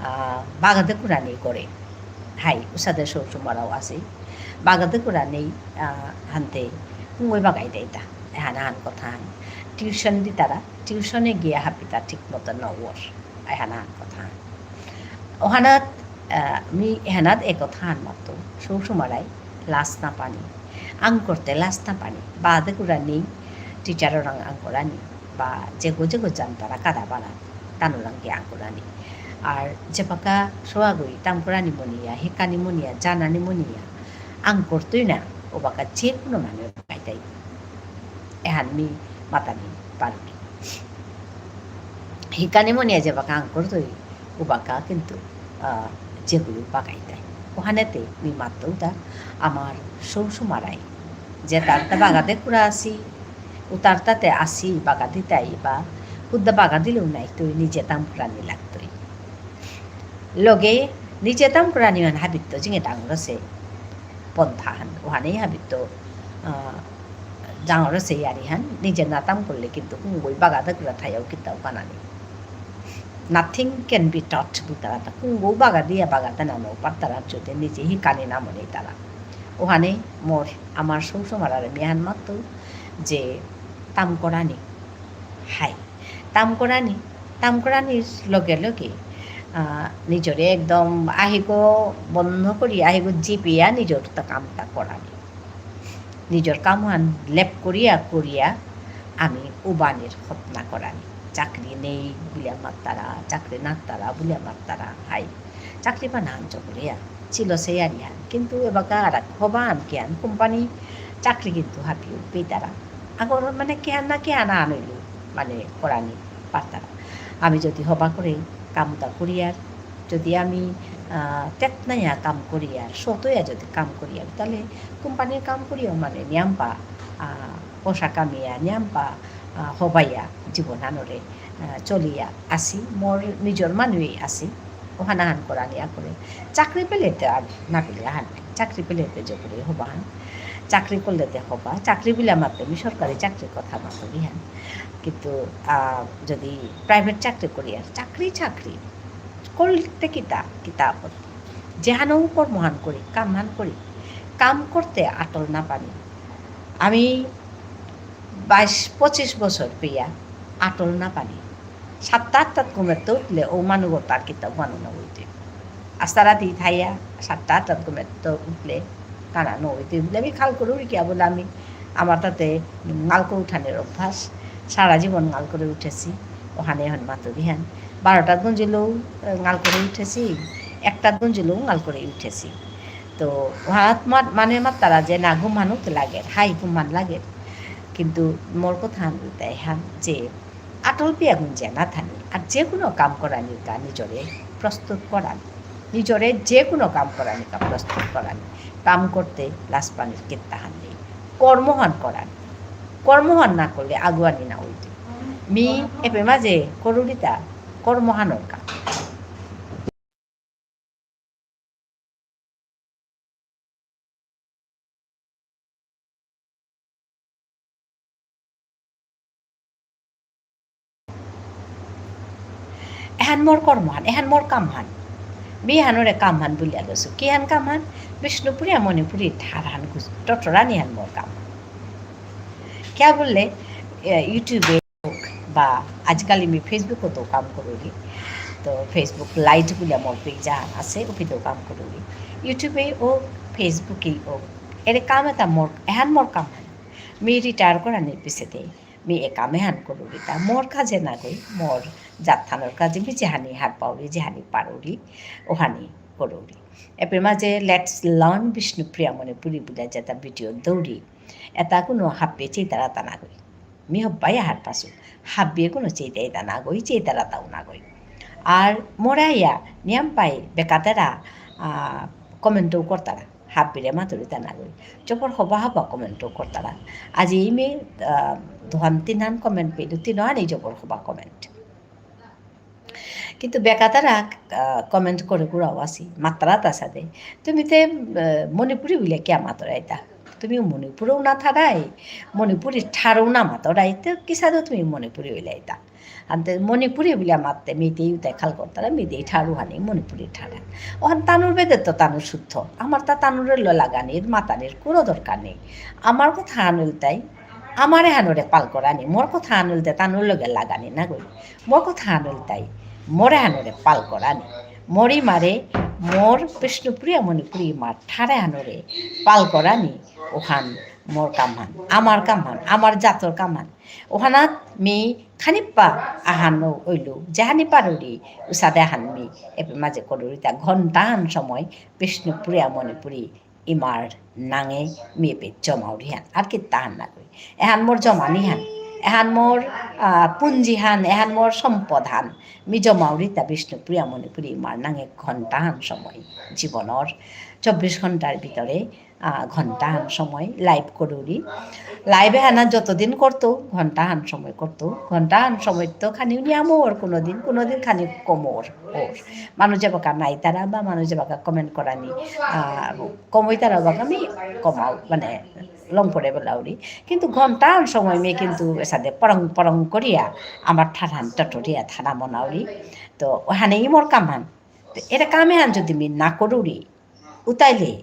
আহ, বাগাদে কুরানি করে। হাই, উসাদে সৌ সুমারাও আসি। বাগাদে কুরানি, আহ, হানতে, কুঙ্গই বাগাই দেইতা। এহানাহান কথাহান। Tuition দিতারা, tuition এ গিয়া হাপিতা ঠিক মতো নওর। এহানাহান কথাহান। ওহানাত, আহ, মি এহানাত এ কথাহান মাতো, সৌ সুমারাই লাস না পানি। আং করতে লাস না পানি। বাদে কুরানি, teacher ওরাং আং করানি। বা যেগো যেগো জানতারা কাদা বানা, তানুরাং কি আং করানি। আর যেবাকা সোয়াগুই, তাম করানি মনিয়া, হিকানি মনিয়া, জানানি মনিয়া, আং করতই না, ওবাকা যে কোনো মানুষ পাইতাই। এহান মি মাতানি পারুরি। হিকানি মনিয়া যেবাকা আং করতই, উবাকা কিন্তু, আহ, যেগুলো বাগাইতাই। ওহানেতে মি মাত্তউতা আমার সৌ সুমারাই। যে তারতা বাগাদে কুরা আসি, উতারতাতে আসি বাগাদিতাই বা হুদ্দা বাগাদিলেও নাই তুই নিজে তাম করানি লাগতই। লগে নিজে তাম করানি মানে হাবিত্ত জিঙে ডাঙর আছে। পন্থাহান, ওহানেই হাবিত্ত, আহ, ডাঙর আছে ইয়ারিহান, নিজে না তাম করলে কিন্তু কুঙ্গই বাগাদে কুরা থাইয়াও কিতাও Kanaani. Nothing can be taught বুলতারা তা, কুঙ্গও বাগাদিয়া বাগাদে না নো পারতারা যদি নিজে হিকানি না মনে তারা। ওহানে মোর, আমার সৌ সুমারারে মিহান মাত্ত যে তাম করানি। হাই। তাম করানি, তাম করানির লগে লগে, আহ, নিজরে একদম আহিগো বন্ধ করি, আহিগো জিপিয়া নিজর তা কামতা করানি। নিজর কামহান লেপ করিয়া করিয়া আমি উবানির হতনা করানি। চাকরি নেই বুলিয়া মাত্তারা, চাকরি নাত্তারা বুলিয়া মাত্তারা, হাই। চাকরি পানা আনছ করিয়া, ছিল সে আরিহান। কিন্তু এবাকা আর হবা আন কিয়ান, কোম্পানি চাকরি কিন্তু হাবিও পেইতারা। আগর মানে কিয়ান না কিয়ান আনইল, মানে করানি পারতারা। আমি যদি হবা করে কামতা করিয়ার, যদি আমি, আহ, তেতনায়া কাম করিয়ার, সতয়া যদি কাম করিয়ার, তাহলে কোম্পানির কাম করিয়াও মানে নিয়াম্পা, আহ, পয়সা কামিয়া, নিয়াম্পা, আহ, হবাইয়া জীবন আনরে, আহ, চলিয়া আসি, মোর নিজর মানুই আসি, ওহানাহান করানি আকরে। চাকরি পেলেতে আর না পেলে আহান নাই। চাকরি পেলেতে যে করে হবাহান। চাকরি করলেতে হবা। চাকরি বিলা মাতে আমি সরকারি চাকরির কথা মাতুরিহান। কিন্তু, আহ, যদি private চাকরি করিয়ার, চাকরি, চাকরি। করতে কিতা, কিতা আপত্তি? যেহানও কর্মহান করি, কামহান করি, কাম করতে আটল না পানি। আমি বাইশ পঁচিশ বছর পেয়া আটল না পানি। সাতটা আটটাত ঘুমেত্ত উঠলে ও মানু তার কিতা মানু না হইতে। আস্তা রাতি থাইয়া সাতটা আটটাত ঘুমেত্ত উঠলে কানা না হইতে। বুলে আমি খাল করে উঠি কিয়া বুলে আমি আমার তাতে ঙাল করে উঠানের অভ্যাস। সারা জীবন ঙাল করে উঠেছি। ওহানে এখন মাতুরিহান। বারোটাত গুঞ্জিলেও, এ, ঙাল করে উঠেছি। একটাত গুঞ্জিলেও ঙাল করে উঠেছি। তো ওহাত মা-, মানে মাত্তারা যে না ঘুমানো তো লাগে, হাই ঘুমান লাগে। কিন্তু মোর কথা আনতে হান যে আটল পিয়া গুঞ্জে না থানি। আর যে কোনো কাম করানির কা নিজরে প্রস্তুত করানি। নিজরে যে কোনো কাম করানির কা প্রস্তুত করানি। কাম করতে লাজ পানির কিত্তাহান নেই। কর্মহান করানি। কর্মহান না করলে আগুয়ানি না হইতে। মি এপে মাঝে করুরিতা কর্মহানর কাম। এহান মোর কর্মহান, এহান মোর কামহান। মি এহানরে কামহান বুলিয়া লসু। কিহান কামহান? বিষ্ণুপ্রিয়া মণিপুরী ঠারহান গুজ-, টটরানিহান মোর কামহান। কিয়া বুললে, এ, YouTube-এ হোক বা আজিকালি মি Facebook-ও তো কাম করুরি। তো Facebook Lite বুলিয়া মোর page আহান আছে, ওপিতেও কাম করুরি। YouTube-এ হোক, Facebook-এ হোক, এরে কাম এতা মোর, এহান মোর কামহান। মি retire করানির পিছেতে মি এ কাম এহান করুরিতা। মোর কাজে নাগই, মোর জাতহানর কাজে মি যেহানি হারপাউরি, যেহানি পারুরি, ওহানি করুরি। এপে মাঝে Let's Learn Bishnupriya Manipuri বুলিয়া যেতা video দৌরি, এতা কোনো হাব্বি চেইতারাতা নাগই। মি হব্বাই হারপাসু। হাব্বি কোনো চেইতাইতা নাগই, চেইতারাতাও নাগই। আর মোরা ইয়া নিয়াম পাই বেকাতেরা, আ, comment-ও করতারা। হাব্বিরে মাতুরিতা নাগই। জবর হবা হবা comment-ও করতারা। আজি ইমে, আ, দুহান তিনহান comment পেলু, তিনহানই জবর হবা comment। কিন্তু বেকাতারা, আ, comment করে কুরাও আসি, মাততারাতা সাদে। তুমি তে, আ, মণিপুরী বুলে কিয়া মাতরাইতা? তুমি মণিপুরেও না থারাই, মণিপুরী ঠারও না মাতরাই, তে কিসাদে তুমি মণিপুরী বুলাইতা? আনতে মণিপুরী বুলে মাততে মিতেই উতাই খাল করতারা, মিতেই ঠারহানি মণিপুরী ঠারহান। ওহান তানুর বেদে তো তানু শুদ্ধ, আমার তা তানুরে লো লাগানির, মাতানির কোনো দরকার নেই। আমার কথা আনুলতাই, আমার এহানরে পাল করানি, মোর কথা আনুলতে তানুর লগে লাগানি না গই। মোর কথা আনুলতাই, মোর এহানরে পাল করানি। মোর ইমারে, মোর বিষ্ণুপ্রিয়া মণিপুরী ইমার ঠার এহানরে পাল করানি, ওহান মোর কামহান, আমার কামহান, আমার জাতর কামহান। ওহানাত মি খানিপ্পা আহান অইলু, যেহানি পারুরি, উসাদে আহান মি, এপে মাঝে করুরিতা ঘন্টাহান সময় বিষ্ণুপ্রিয়া মণিপুরী ইমার নাঙে মি এপে জমাউরিহান, আর কিত্তাহান নাগই। এহান মোর জমানিহান, এহান মোর, আ, পুঞ্জিহান, এহান মোর সম্পদহান। মি জমাউরিতা বিষ্ণুপ্রিয়া মণিপুরী ইমার নাঙে ঘন্টাহান সময় জীবনর চব্বিশ ঘন্টার ভিতরে আ, ঘন্টাহান সময় live করুরি। Live এহানা যতদিন করতৌ, ঘন্টাহান সময় করতৌ। ঘন্টাহান সময় তো খানি নিয়ামর কোনোদিন, কোনোদিন খানি কমর, ওর। মানু যেবাকা নাইতারা বা মানু যেবাকা comment করানি, আ, কমইতারা বাকা মি কমাও, মানে, লং পড়ে বেলাউরি। কিন্তু ঘন্টাহান সময় মি কিন্তু এসাদে পরং পরং করিয়া আমার ঠারহান টটরিয়া থানা মনাউরি। তো ওহানেই মোর কামহান। তো এরে কাম এহান যদি মি না করুরি, উতাইলে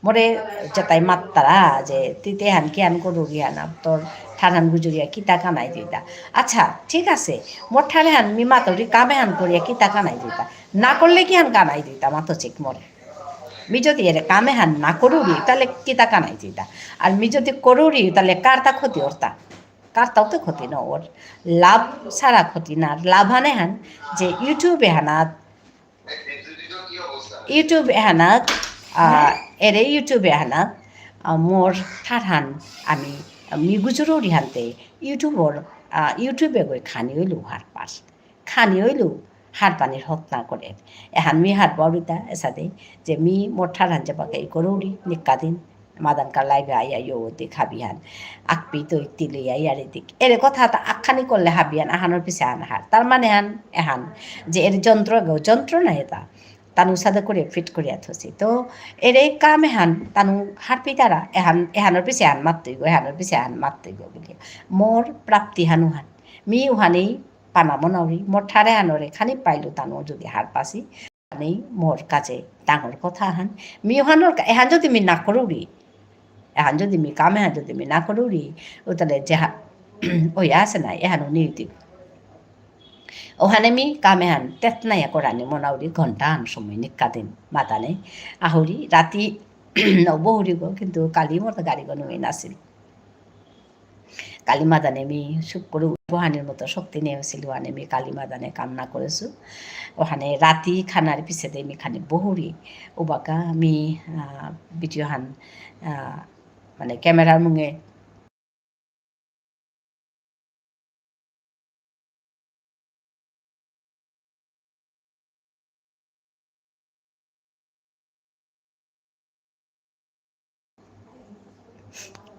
মোরে যেতাই মাত্তারা যে, "তি তে এহান কিহান করুরি হানা, তোর ঠারহান গুজুরিয়া কিতা কানাই দিতা?" আচ্ছা, ঠিক আছে, মোর ঠারহান মি মাতুরি কাম এহান করিয়া কিতা কানাই দিতা? না করলে কিহান কানাই দিতা? মাতো চেক মোরে। মি যদি এরে কাম এহান না করুরি, তাহলে কিতা কানাই দিতা? আর মি যদি করুরি, তাহলে কারতা ক্ষতি অরতা? কারতাও তো ক্ষতি না অর। লাভ ছাড়া ক্ষতি না। লাভহান এহান যে YouTube এহানাত YouTube এহানাত, আ, এরে YouTube এহানাত, আ, মোর ঠারহান আমি, মি গুজুরুরি হানতে YouTube-র, আ, YouTube-এ গই খানি অইলু হারপার। খানি অইলু হারপানির হতনা করে। এহান মি হারপাউরিতা এসাদে যে মি মোর ঠারহান যেবাকা ই করুরি নিকাদিন। মাদানকা live-এ আইয়া ইয়ো দেখাবিহান। আকপি তো ইতি লইয়া ইয়ারে দিক। এরে কথা তা আখানি করলে হাবিহান আহানর পিছে আহান হার। তার মানে হান এহান, যে এর যন্ত্র গো, যন্ত্র না এতা। তানু সাদা করে fit করিয়া থসি। তো এরে কাম এহান, তানু হারপিতারা, এহান, এহানর পিছে আহান মাত্তই গো, এহানর পিছে আহান মাত্তই গো বুলিয়া। মোর প্রাপ্তি হানু হান। মি উহানি পানা মনাউরি, মোর ঠার এহানরে খানি পাইলু তানু যদি হারপাসি। নেই মোর কাছে ডাঙর কথা হান। মি ওহানর কা-, এহান যদি মি না করুরি, এহান যদি মি কাম এহান যদি মি না করুরি, ও তাহলে যেহা-, ওই আছে না, এহান উনি দিক। ওহানে মি কাম এহান তেতনাইয়া করানি মনাউরি ঘন্টা আন সময় নিকা দিন মাতানে। আহুরি রাতি ন বহুরি গো, কিন্তু কালি মোর তো গাড়ি গো নুই নাছিল। কালি মাদানে মি শুক্র বহানির মতো শক্তি নেই হয়েছিল, ওহানে মি কালি মাদানে কাম না করেছু। ওহানে রাতি খানার পিছেতে মি খানি বহুরি, ওবাকা মি, আহ, video হান, আহ, মানে camera-র মুঙে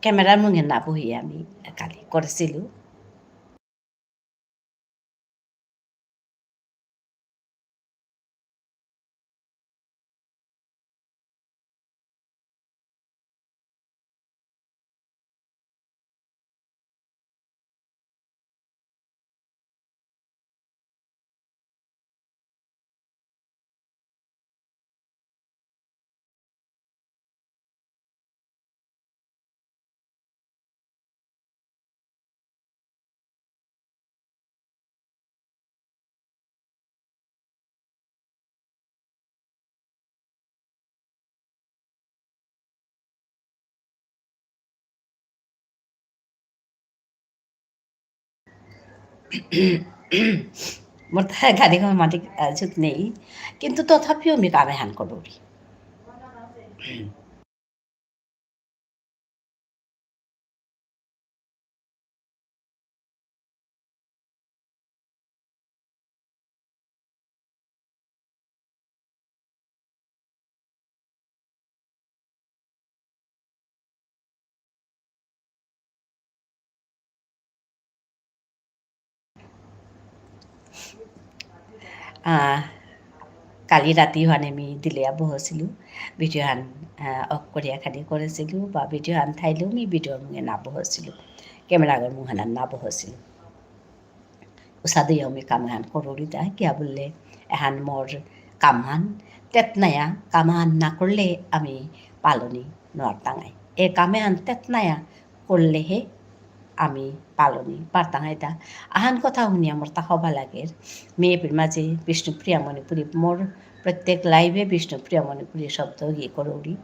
Camera-র মুঙে না বহি আমি কালি করেছিল। মোর তা গাড়ি ঘোড়া মাটি, আহ, জুত নেই, কিন্তু তথাপিও আমি কাম এহান করুরি। আহ, কালি রাতি হানে মি দিলে আবু হসিলু, video হান, আহ, off করিয়া খানি করেসিলু, বা video হান থাইলেও মি video মুঙে না বহসিলু, camera গর মুঙহান না বহসিলু। উসাদে আমি কামহান করুরিতা, কিয়া বুললে, এহান মোর কামহান, তেতনায়া কামহান না করলে আমি পালনি নোয়ারতাঙাই। এ কামেহান তেতনায়া করলেহে আমি পালনি পারতাঙাইতা। আহান কথা হুনিয়া মোর তা হবা লাগের। মি এপির মাঝে বিষ্ণুপ্রিয়া মণিপুরী, মোর প্রত্যেক live-এ বিষ্ণুপ্রিয়া মণিপুরী শব্দ ইয়ে করুরি।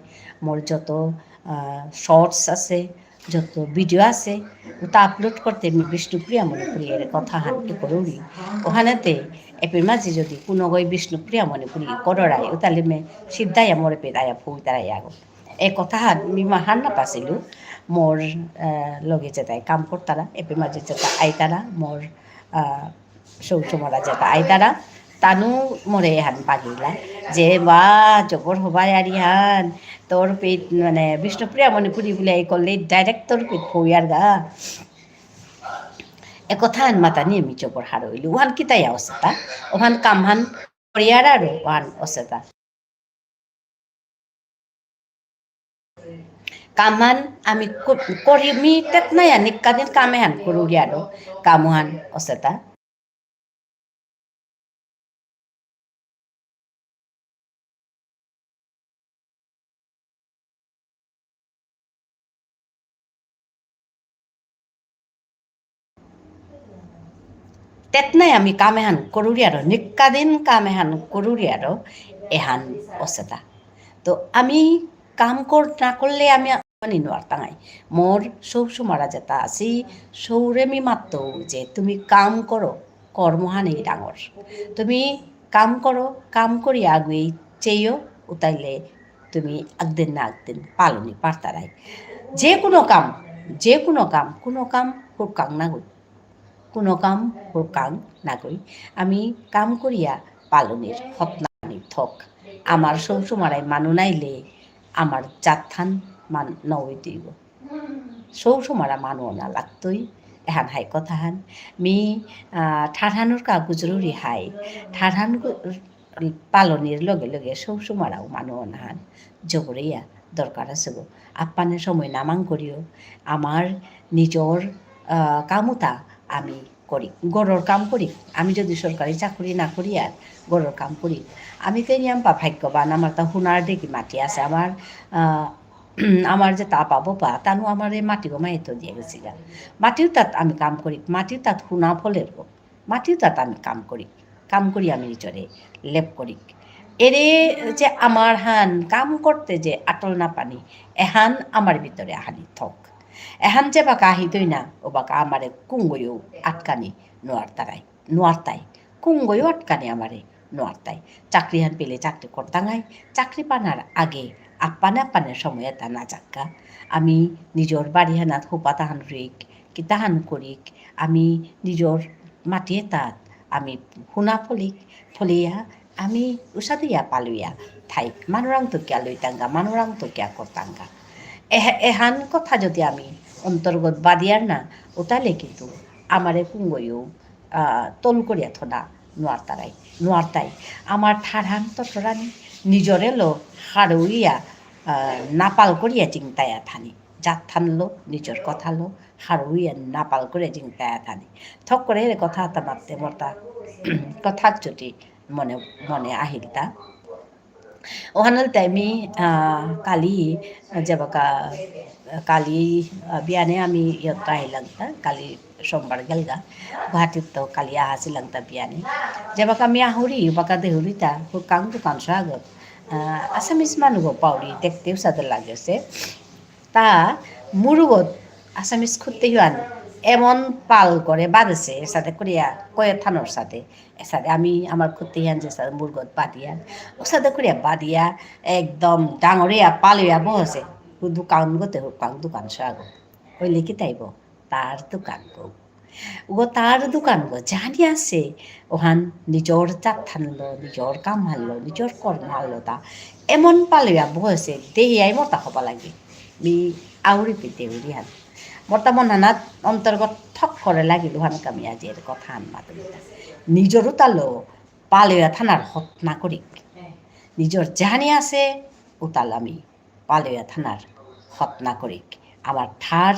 মোর যত, আহ, shorts আছে, যত video আছে, ওটা upload করতে আমি বিষ্ণুপ্রিয়া মণিপুরী এর কথা হান কি করুরি। ওখানেতে এপির মাঝে যদি কোনো গই বিষ্ণুপ্রিয়া মণিপুরী কররাই, ও তাহলে মে সিদ্ধাই আমার পেদায়া ফুই তারাই আগো। এ কথা হান মি মাহান না পাসিলু, মোর, আহ, লগে যেতাই কাম করতারা, এপির মাঝে যেতা আইতারা, মোর, আহ, সৌ সমারা যেতা আইতারা, তানু মোরে এহান পাগিলা, যে, "বাহ, জবর হবাই আরিহান, তোর পেট, মানে, বিষ্ণুপ্রিয়া মণিপুরী বুলে এই করলে direct তোর পেট ফৌয়ার গা।" এ কথা হান মাতানি আমি জবর হারৌ ইলু। ওহান কিতাই অসেতা, ওহান কামহান করিয়ার আরো ওহান অসেতা। কামহান আমি ক-, করি মি তেতনায়া নিকাদিন কামেহান করুরি আরো কামহান অসেতা। তেতনাই আমি কাম এহান করুরি আরো, নিকাদিন কাম এহান করুরি আরো, এহান অসেতা। তো আমি কাম কর-, না করলে আমি আনি নোয়ারতাঙাই। মোর সৌ সুমারা যেতা আসি, সৌরে মি মাত্তৌ যে তুমি কাম করো, কর্মহানি ডাঙর। তুমি কাম করো, কাম করি আগুই চেয়েও, উতাইলে তুমি একদিন না একদিন পালনি পারতারাই। যে কোনো কাম, যে কোনো কাম, কোনো কাম হুরকাং নাগই। কোনো কাম হুরকাং নাগই। আমি কাম করিয়া পালনির হতনানি থক। আমার সৌ সুমারাই মানু নাইলে আমার জাতহান মান নই দিব। সৌ সুমারা মানু না লাগতই। এহান হাই কথাহান। মি, আহ, ঠারহানুর কা গুজরুরি হাই। ঠারহান গু-, পালনির লগে লগে সৌ সুমারাও মানু অনাহান জবরেয়া দরকার আছে গো। আপ্পানে সময় নামাং করিও, আমার নিজর, আহ, কামুতা আমি করি, গরর কাম করি। আমি যদি সরকারি চাকরি না করি আর গরর কাম করি, আমি তো নিয়াম পা ভাগ্যবান, আমার তা হুনার দেখি মাটি আছে, আমার, আহ, আমার যে তা পাবো পা, তানু আমার এই মাটি গো মাই তো দিয়ে গেছি গা। মাটিও তাত আমি কাম করি, মাটিও তাত হুনা ফলের গো। মাটিও তাত আমি কাম করি, কাম করি আমি নিজরে লেপ করি। এরে যে আমার হান কাম করতে যে আটল না পানি, এহান আমার ভিতরে আহানি থক। এহান যে বাকা আহিতই না, ও বাকা আমারে কুঙ্গয়ও আটকানি নোয়ারতারাই, নোয়ারতাই। কুঙ্গয়ও আটকানি আমারে নোয়ারতাই। চাকরি হান পেলে চাকরি করতাঙাই, চাকরি পানার আগে আপ্পানে আপ্পানে সময় এটা না যাক্কা। আমি নিজর বাড়ি হানাত হুপাতাহান রেক, কিতাহান করিক, আমি নিজর মাটি এতাত আমি হুনা ফলিক, ফলিয়া আমি উসাদিয়া পালুয়া থাইক, মানুরাং তো কিয়া লইতাঙ্গা, মানুরাং তো কিয়া করতাঙ্গা। এহ-, এহান কথা যদি আমি অন্তর্গত বাদিয়ার না, ওতালে কিন্তু আমারে কুঙ্গয়ও, আহ, তল করিয়া থনা নোয়ারতারাই, নোয়ারতাই। আমার ঠারহান তটরানি নিজরে লো হারুইয়া, আহ, নাপাল করিয়া চিংতায়া থানি। জাতহানলো, নিজর কথালো, হারুইয়া নাপাল করে জিংতা থানি। থক করে এরে কথা তা মাততে মরতা কথা চুটি মনে, মনে আহিলতা। ওহানল তাই মি, আহ, কালি, যেবাকা, কালি, আহ, বিয়ানে আমি ইয়ত আহিলাংতা, কালি সোমবার গেলগা, গুয়াহাটিত তো কালি আহাসিলাংতা বিয়ানে। যেবাকা মি আহুরি, বাকা দেহুরিতা, হুকাং দোকান সাগত, আহ, আসামিস মানু গো পাউরি, দেখতেও সাদে লাগেসে। তা মুরুগত আসামিস খুঁজতে হুয়ান, এমন পাল করে বাঁধেছে, এসাদে করিয়া কয়ে থানোর সাথে, এসাদে আমি আমার খুঁতি হান যে সাথে মুরগত বাঁধিয়া, ও সাথে করিয়া বাঁধিয়া, একদম ডাঙরিয়া পালয়া বহসে, ও দোকান গতে হুকাং দোকান সাগো, ওই লিখি তাইব, তার দোকান গো। ও তার দোকান গো, জানি আছে, ওহান নিজর জাত হানলো, নিজর কাম হানলো, নিজর কর্ম হানলো তা, এমন পালয়া বহসে, দেহিয়াই মতা হবা লাগে, মি আউরি পিতে উরি হান। মোরতা মন হানাত অন্তর্গত থক করে লাগিল হান কামি আজির কথা হান মাতুরিতা। নিজর উতালো পালয়া থানার হতনা করিক। নিজর জানি আছে উতাল আমি পালয়া থানার হতনা করিক। আমার ঠার,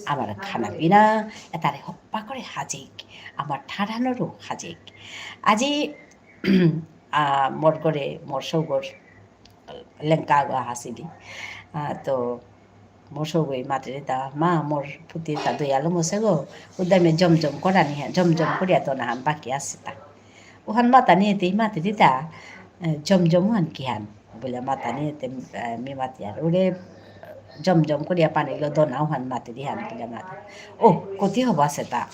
আমার খানা পিনা, এতারে হপ্পা করে হাজিক। আমার ঠার হানরও হাজিক। আজি, আহ, মোর ঘরে, মোর সৌগর লেংকা আগো আহাসিলি। আহ, তো মোর সৌগই মাতেরিতা, "মা, মোর পুতি তা দয়ালো মসে গো, উদামে জমজম করানি হ্যাঁ, জমজম করিয়া দোনা হান বাকি আছে তা।" ওহান মাতানি এতে মাতেরিতা, "এ, জমজম হান কি হান?" বুলে মাতানি এতে, এ, মি মাতিয়ার। ওরে জমজম করিয়া পানি লো দোনা ওহান মাতেরি হান বুলে মাতে। "ও, কতি হবা আছে তা?"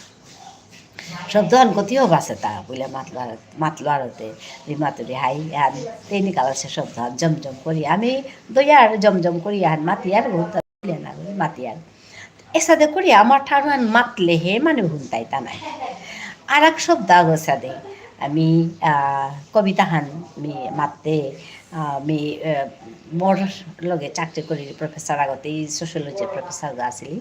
শব্দ হান কতি হবা আছে তা বুলে মাতলো আর-, মাতলো আরতে, মি মাতুরি হাই, হান তেনি কালাসে শব্দ হান জমজম করি। আমি দয়ার জমজম করি হান মাতিয়ার, ও তা বুলে না, মাতিয়ার। এসাদে করি আমার ঠার হান মাতলে হে মানে হুনতাই তা নাই। আর এক শব্দ আগো সাদে, আমি, আহ, কবিতা হান মি মাতে, আহ, মি, আহ, মোর লগে চাকরি করি professor আগতে, এই sociology professor গো আসিলি।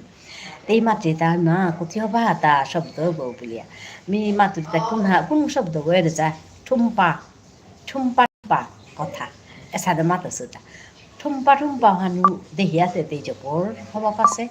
তেই মাতরিতা না, কতি হবা তা শব্দ গো বুলিয়া। মি মাতুরিতা কোন হা-, কোন শব্দ গো এর যা? ঠুম্পা, ঠুম্পা, ঠুম্পা কথা। এসাদে মাতেসুতা। ঠুম্পা, ঠুম্পা হানু দেহিয়াতে তেই জবর হবা পাসে।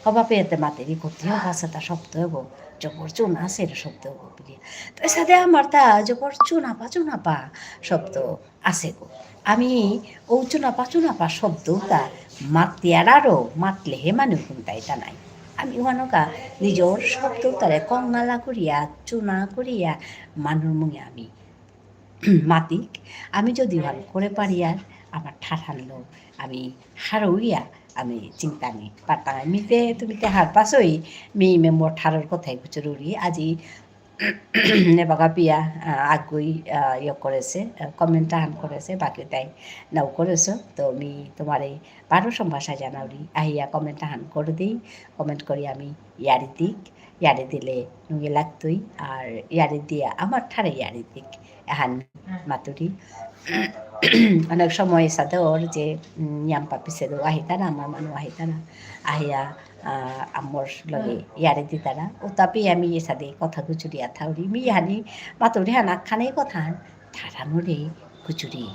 হবা পেয়েতে মাতেরি কতি হবা পাসে তা শব্দ গো। জবর চুন আছে রে শব্দ গো বুলিয়া। তো এসাদে আমার তা জবর চুনাপা, চুনাপা শব্দ আছে গো। আমি ও চুনাপা চুনাপা শব্দতা মাতিয়ার আরো মাতলে হে মানু হুনতাই তা নাই। আমি ওহানকা নিজর শব্দতারে কঙ্গালা করিয়া, চুনা করিয়া মানুর মুঙে আমি মাতিক। আমি যদি ওহান করে পারি আর আমার ঠারহানলো আমি হারৌরিয়া আমি চিন্তা নেই। পারতাম মিতে তুমি তে হার পাসই মি মে মোর ঠারর কথাই গুচুরুরি। আজি এবাকা পিয়া, আহ, আগুই, আহ, ইয়ে করেসে, আহ, comment আহান করেসে, বাকি তাই নাও করেসো। তো মি তোমার এই বারো সম্ভাষা জানাউরি, আহিয়া comment আহান করে দিই, comment করি আমি ইয়ারি দিক, ইয়ারি দিলে নুঙে লাগতই, আর ইয়ারি দিয়া আমার ঠারে ইয়ারি দিক, এহান মাতুরি। অনেক সময় সাথে ওর যে, উম, ইয়াম্পা পিছে দো আহিতারা, আমার মানু আহিতারা, আহিয়া, আহ, আমর লগে ইয়ারি দিতারা। ও তাপি আমি এসাদে কথা গুচুরিয়া থাউরি। মি হানি মাতুরি হানা খানে কথা হান। ঠারানোরে গুচুরি।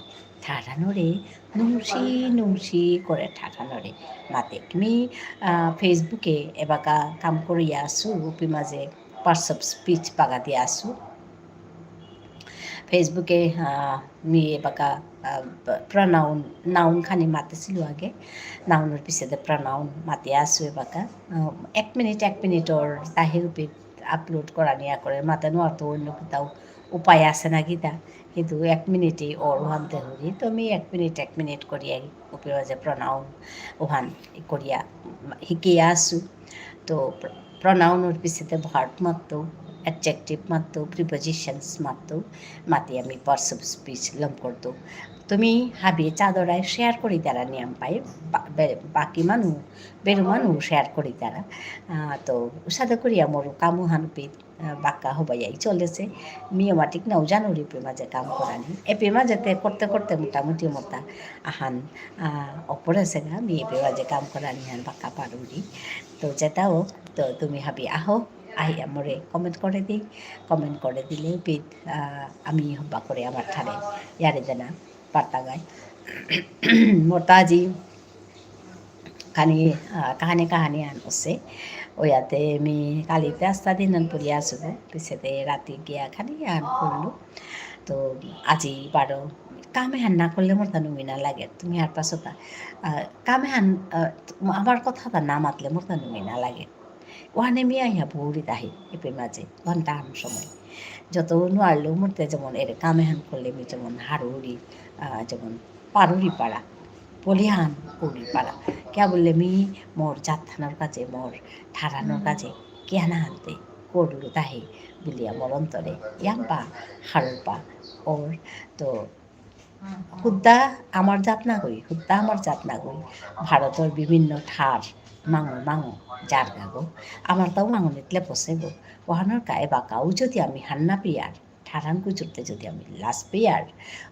ঠারানোরে নুংসি নুংসি করে ঠারানোরে। মাতে মি, আহ, Facebook-এ এবাকা কাম করিয়া আসু, উপি মাঝে parts of speech বাগা দিয়া আসু। Facebook-এ, আহ, মি এবাকা, আহ, pronoun, noun খানি মাতেসিলু আগে। Noun-র পিছেদে pronoun মাতিয়া আসু এবাকা। আহ, এক মিনিট, এক মিনিটর তাহে উপি upload করানি ইয়া করে। মাতে নোয়ারতৌ অন্য কিতাও উপায় আছে না কিতা। কিন্তু এক মিনিটেই অর হানতে হরি। তো মি এক মিনিট, এক মিনিট করিয়া উপি মাঝে pronoun ওহান করিয়া হিকিয়া আসু। তো প্র-, pronoun-র পিছেতে verb মাততৌ, adjective মাততৌ, prepositions মাততৌ, মাতি আমি parts of speech লম করতৌ। তুমি হাবি চাদরায় share করিতারা নিয়াম পাই, বা-, বে-, বাকি মানু, বেরু মানু share করিতারা। আহ, তো উসাদে করিয়া মোর কামহান পি আহ, বাক্কা হবাইয়াই চলেসে। মিও মাতিক নাও জানুরি এপে মাঝে কাম করানি। এপে মাঝেতে করতে করতে মোটামুটি মোটা আহান, আহ, অপরেসেগা, মি এপে মাঝে কাম করানি হান বাক্কা পারুরি। তো যেতা হোক, তো তুমি হাবি আহো, আহিয়া মোরে comment করে দি, comment করে দিলে পিত, আহ, আমি হবা করে আমার ঠারে ইয়ারি দেনা পারতাগাই। মোরতা আজি খানি, আহ, কাহানি কাহানি আন অসে। ওয়াতে মি কালিতে আস্তা দিন আন পড়িয়া আসুগো, পিছেতে রাতি গিয়া খানি আন করলু। তো আজি বারো কাম এহান না করলে মোরতা নুঙি না লাগে। তুমি হার পাসোতা, আহ, কাম এহান, আহ, আমার কথাতা না মাতলে মোরতা নুঙি না লাগে। ওহানে মি আহিয়া বউরি তাহি, এপে মাঝে, ঘন্টা আন সময়। যত নোয়ারলেও মোরতে যেমন এরে কাম এহান করলে মি যেমন হারুরি, আহ, যেমন পারুরি পারা, বলিহান করি পারা। কিয়া বুললে মি মোর জাতহানর কাজে, মোর ঠারহানর কাজে, কিহান আহানতে করলু তাহে বুলিয়া মোর অন্তরে ইয়াম্পা হারৌপা অর। তো হুদ্দা আমার জাত নাগই, হুদ্দা আমার জাত নাগই। ভারতর বিভিন্ন ঠার মাঙো মাঙো জারগাগো। আমার তাও মাঙনিত লেপসেগো। ওহানর কা এবাকাউ যদি আমি হার না পেয়ার, ঠারহান গুজুরতে যদি আমি লাজ পেয়ার,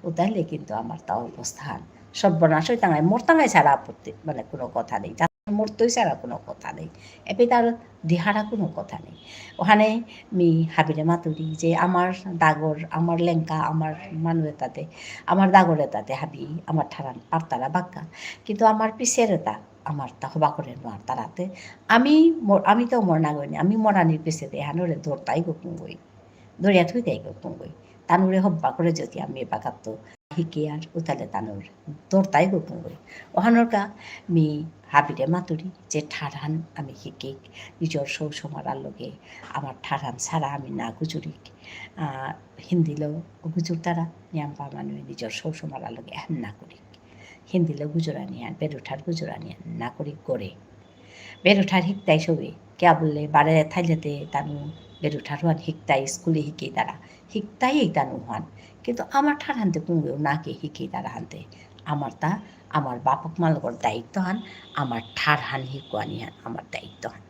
উতাইলে কিন্তু আমার তাও অবস্থান সর্বনাশ হই তাঙাই, মোর তাঙাই ছাড়া আপত্তি, মানে কোনো কথা নেই। মরতই ছাড়া কোনো কথা নেই। এপেইত আর দিহারা কোনো কথা নেই। ওহানে মি হাবিরে মাতুরি যে আমার দাগর, আমার লেংকা, আমার মানু এতাতে, আমার দাগর এতাতে হাবি, আমার ঠারহান পারতারা বাক্কা। কিন্তু আমার পিছের এতা, আমার তা হবা করে নোয়ারতারাতে। আমি মর-, আমি তো মর নাগই নি, আমি মরানির পিছেতে এহানরে ধরতাই গো কুঙ্গই। ধরিয়া থুইতাই গো কুঙ্গই। তানুরে হব্বা করে যদি আমি এবাকাত্ত হিকিয়ার উতালে তানুর ধরতাই গো কুঙ্গই। ওহানর কা মি হাবিরে মাতুরি যে ঠারহান আমি হিকিক, নিজর সৌ সমারার লগে আমার ঠারহান ছাড়া আমি না গুজুরিক। আহ, হিন্দিলো গুজুরতারা নিয়াম্পা মানু নিজর সৌ সমারার লগে এহান না করিক। হিন্দিলো গুজুরানি আন, বেরুঠার গুজুরানি আন না করিক করে। বেরুঠার হিকতাই সবে, কিয়া বুললে বারে থাইলেতে তানু বেরুঠার হান হিকতাই, স্কুলে হিকেইতারা। হিকতাই তানু হান। কিন্তু আমার ঠারহানতে কুঙ্গেও না কে হিকেইতারা হানতে। আমার তা, আমার বাপক মালকর দায়িত্ব হান, আমার ঠারহান হিকুয়ানি হান, আমার দায়িত্ব হান।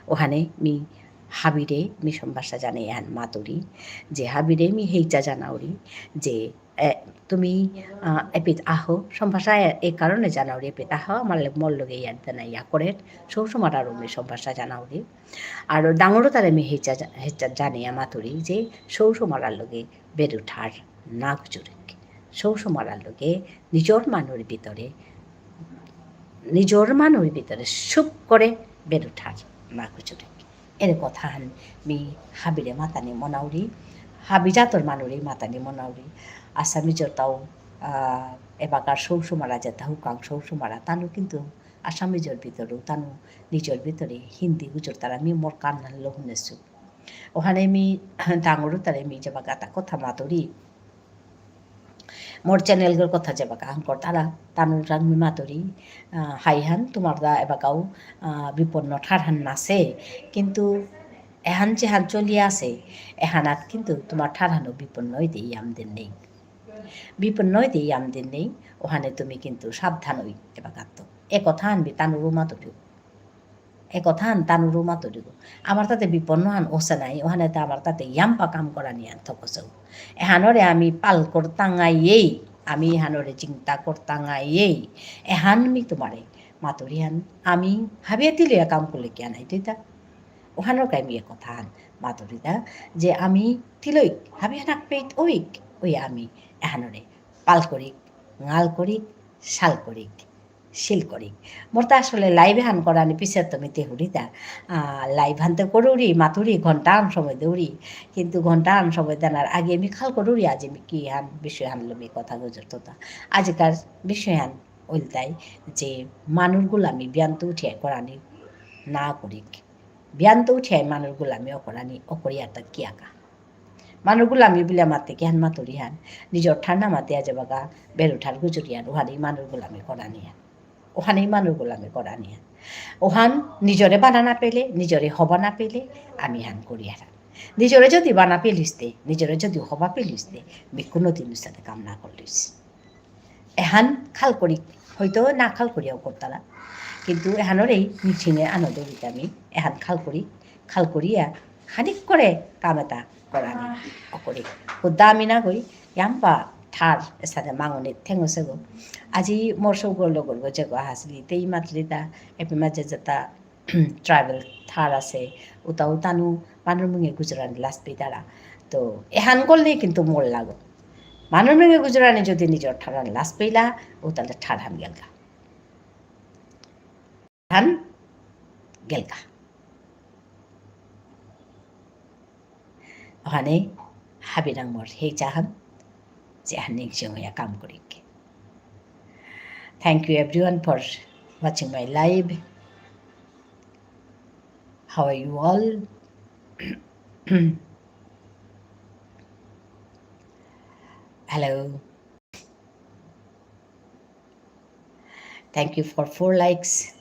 ওহানে মি হাবিরে, মি সম্ভাষা জানে এহান মাতুরি, যে হাবিরে মি হেইচা জানাউরি, যে এ, তুমি, আহ, এপিত আহো, সম্ভাষা এ, এ কারণে জানাউরি এপিত আহো, আমার লে-, মোর লগে ইয়ার দেনা ইয়া করে, সৌ সমারারও মি সম্ভাষা জানাউরি। আর ডাঙরতারে মি হেচা জা-, হেচা জানিয়া মাতুরি যে সৌ সমারার লগে বেরুঠার না গুজুরিক। সৌ সমারার লগে নিজর মানুর ভিতরে, নিজর মানুর ভিতরে সুপ করে বেরুঠার না গুজুরিক। এরে কথাহান মি হাবিরে মাতানি মনাউরি, হাবি জাতর মানুরে মাতানি মনাউরি। আসামি জতাও, আহ, এবাকার সৌ সমারা যেতা হুকাং সৌ সমারা তানু কিন্তু আসামিজর ভিতরেও তানু নিজর ভিতরে হিন্দি গুজরতারা মি মোর কান নানলো হুনেসু। ওহানে মি ডাঙরতারে মি যেবাকা তা কথা মাতুরি, মোর channel গর কথা যেবাকা হান করতারা, তানুরাং মি মাতুরি, আহ, হাইহান, তোমার দা এবাকাও, আহ, বিপন্ন ঠারহান নাসে, কিন্তু এহান যেহান চলি আসে, এহানাত কিন্তু তোমার ঠারহানও বিপন্ন হইতে ইয়াম দিন নেই। বিপন্ন হইতে ইয়াম দিন নেই, ওহানে তুমি কিন্তু সাবধান হই এবাকাত্ত। এ কথা আনবি তানুরও মাতুরি। এ কথা আন তানুরও মাতুরিগো। আমার তাতে বিপন্ন হান ওসে নাই, ওহানে তা আমার তাতে ইয়াম্পা কাম করানি আন থকসে। এহানরে আমি পাল করতাঙাইয়েই, আমি এহানরে চিন্তা করতাঙাইয়েই। এহান মি তোমারে মাতুরি হান, আমি হাবিয়ে তিলয়া কাম করলে কিয়া নাই তুইতা? ওহানর কাই মি এ কথা হান মাতুরিতা, যে আমি তিলইক, হাবিয়ে হানাক পেইত ওইক, ওই আমি এহানরে পাল করিক, ঙাল করিক, শাল করিক। শিল করি। মোর তো আসলে live হান করানি পিছে তো মি তেহুরিতা। আহ, live হান তো করুরি, মাতুরি, ঘন্টা আন সময় দেউরি। কিন্তু ঘন্টা আন সময় দেনার আগে আমি খাল করুরি, আজ আমি কি হান বিষয় হান লমি কথা গুজরতো তা। আজিকার বিষয় হান উল্টাই যে মানুর গুলামি বিয়ান্ত উঠিয়া করানি না করিক। বিয়ান্ত উঠিয়া মানুর গুলামি অকরানি, অকরিয়া তা কিয়াকা। মানুর গুলামি বুলে মাতে কিহান মাতুরি হান, নিজর ঠার না মাতে আজ বাগা বেরু ঠার গুজুরি হান, ওহানি মানুর গুলামি করানি হান। ওহানি মানুর গুলামি করানি হান। ওহান নিজরে বানা না পেলে, নিজরে হবা না পেলে, আমি হান করি হারান। নিজরে যদি বানা পেলিসতে, নিজরে যদি হবা পেলিসতে, মি কোনোদিন সাথে কাম না করলিস। এহান খাল করি, হয়তো না খাল করিয়াও করতারা, কিন্তু এহানরেই মিছিঙে আনন্দ দিতে আমি এহান খাল করি, খাল করিয়া খানিক করে কাম এটা করানি অকরি। হুদ্দা আমি না করি, ইয়াম্পা ঠার এসাদে মাঙনি থেঙসে গো। আজি মোর সৌগর লগর গো যেগো হাসলি, তেই মাতলি তা, এপি মাঝে যেতা, tribal ঠার আছে, উতাও তানু মানুর মুঙে গুজরানি লাজ পেইতারা। তো এহান করলেই কিন্তু মোর লাগো। মানুর মুঙে গুজরানি যদি নিজর ঠারহান লাজ পেইলা, ও তাহলে ঠারহান গেলগা। ঠারহান গেলগা। ওহানে হাবিরাং মোর হেইচাহান, যে হান নিংসিং হইয়া কাম করিক। Thank you everyone for watching my live. How are you all? Hello. Thank you for four likes.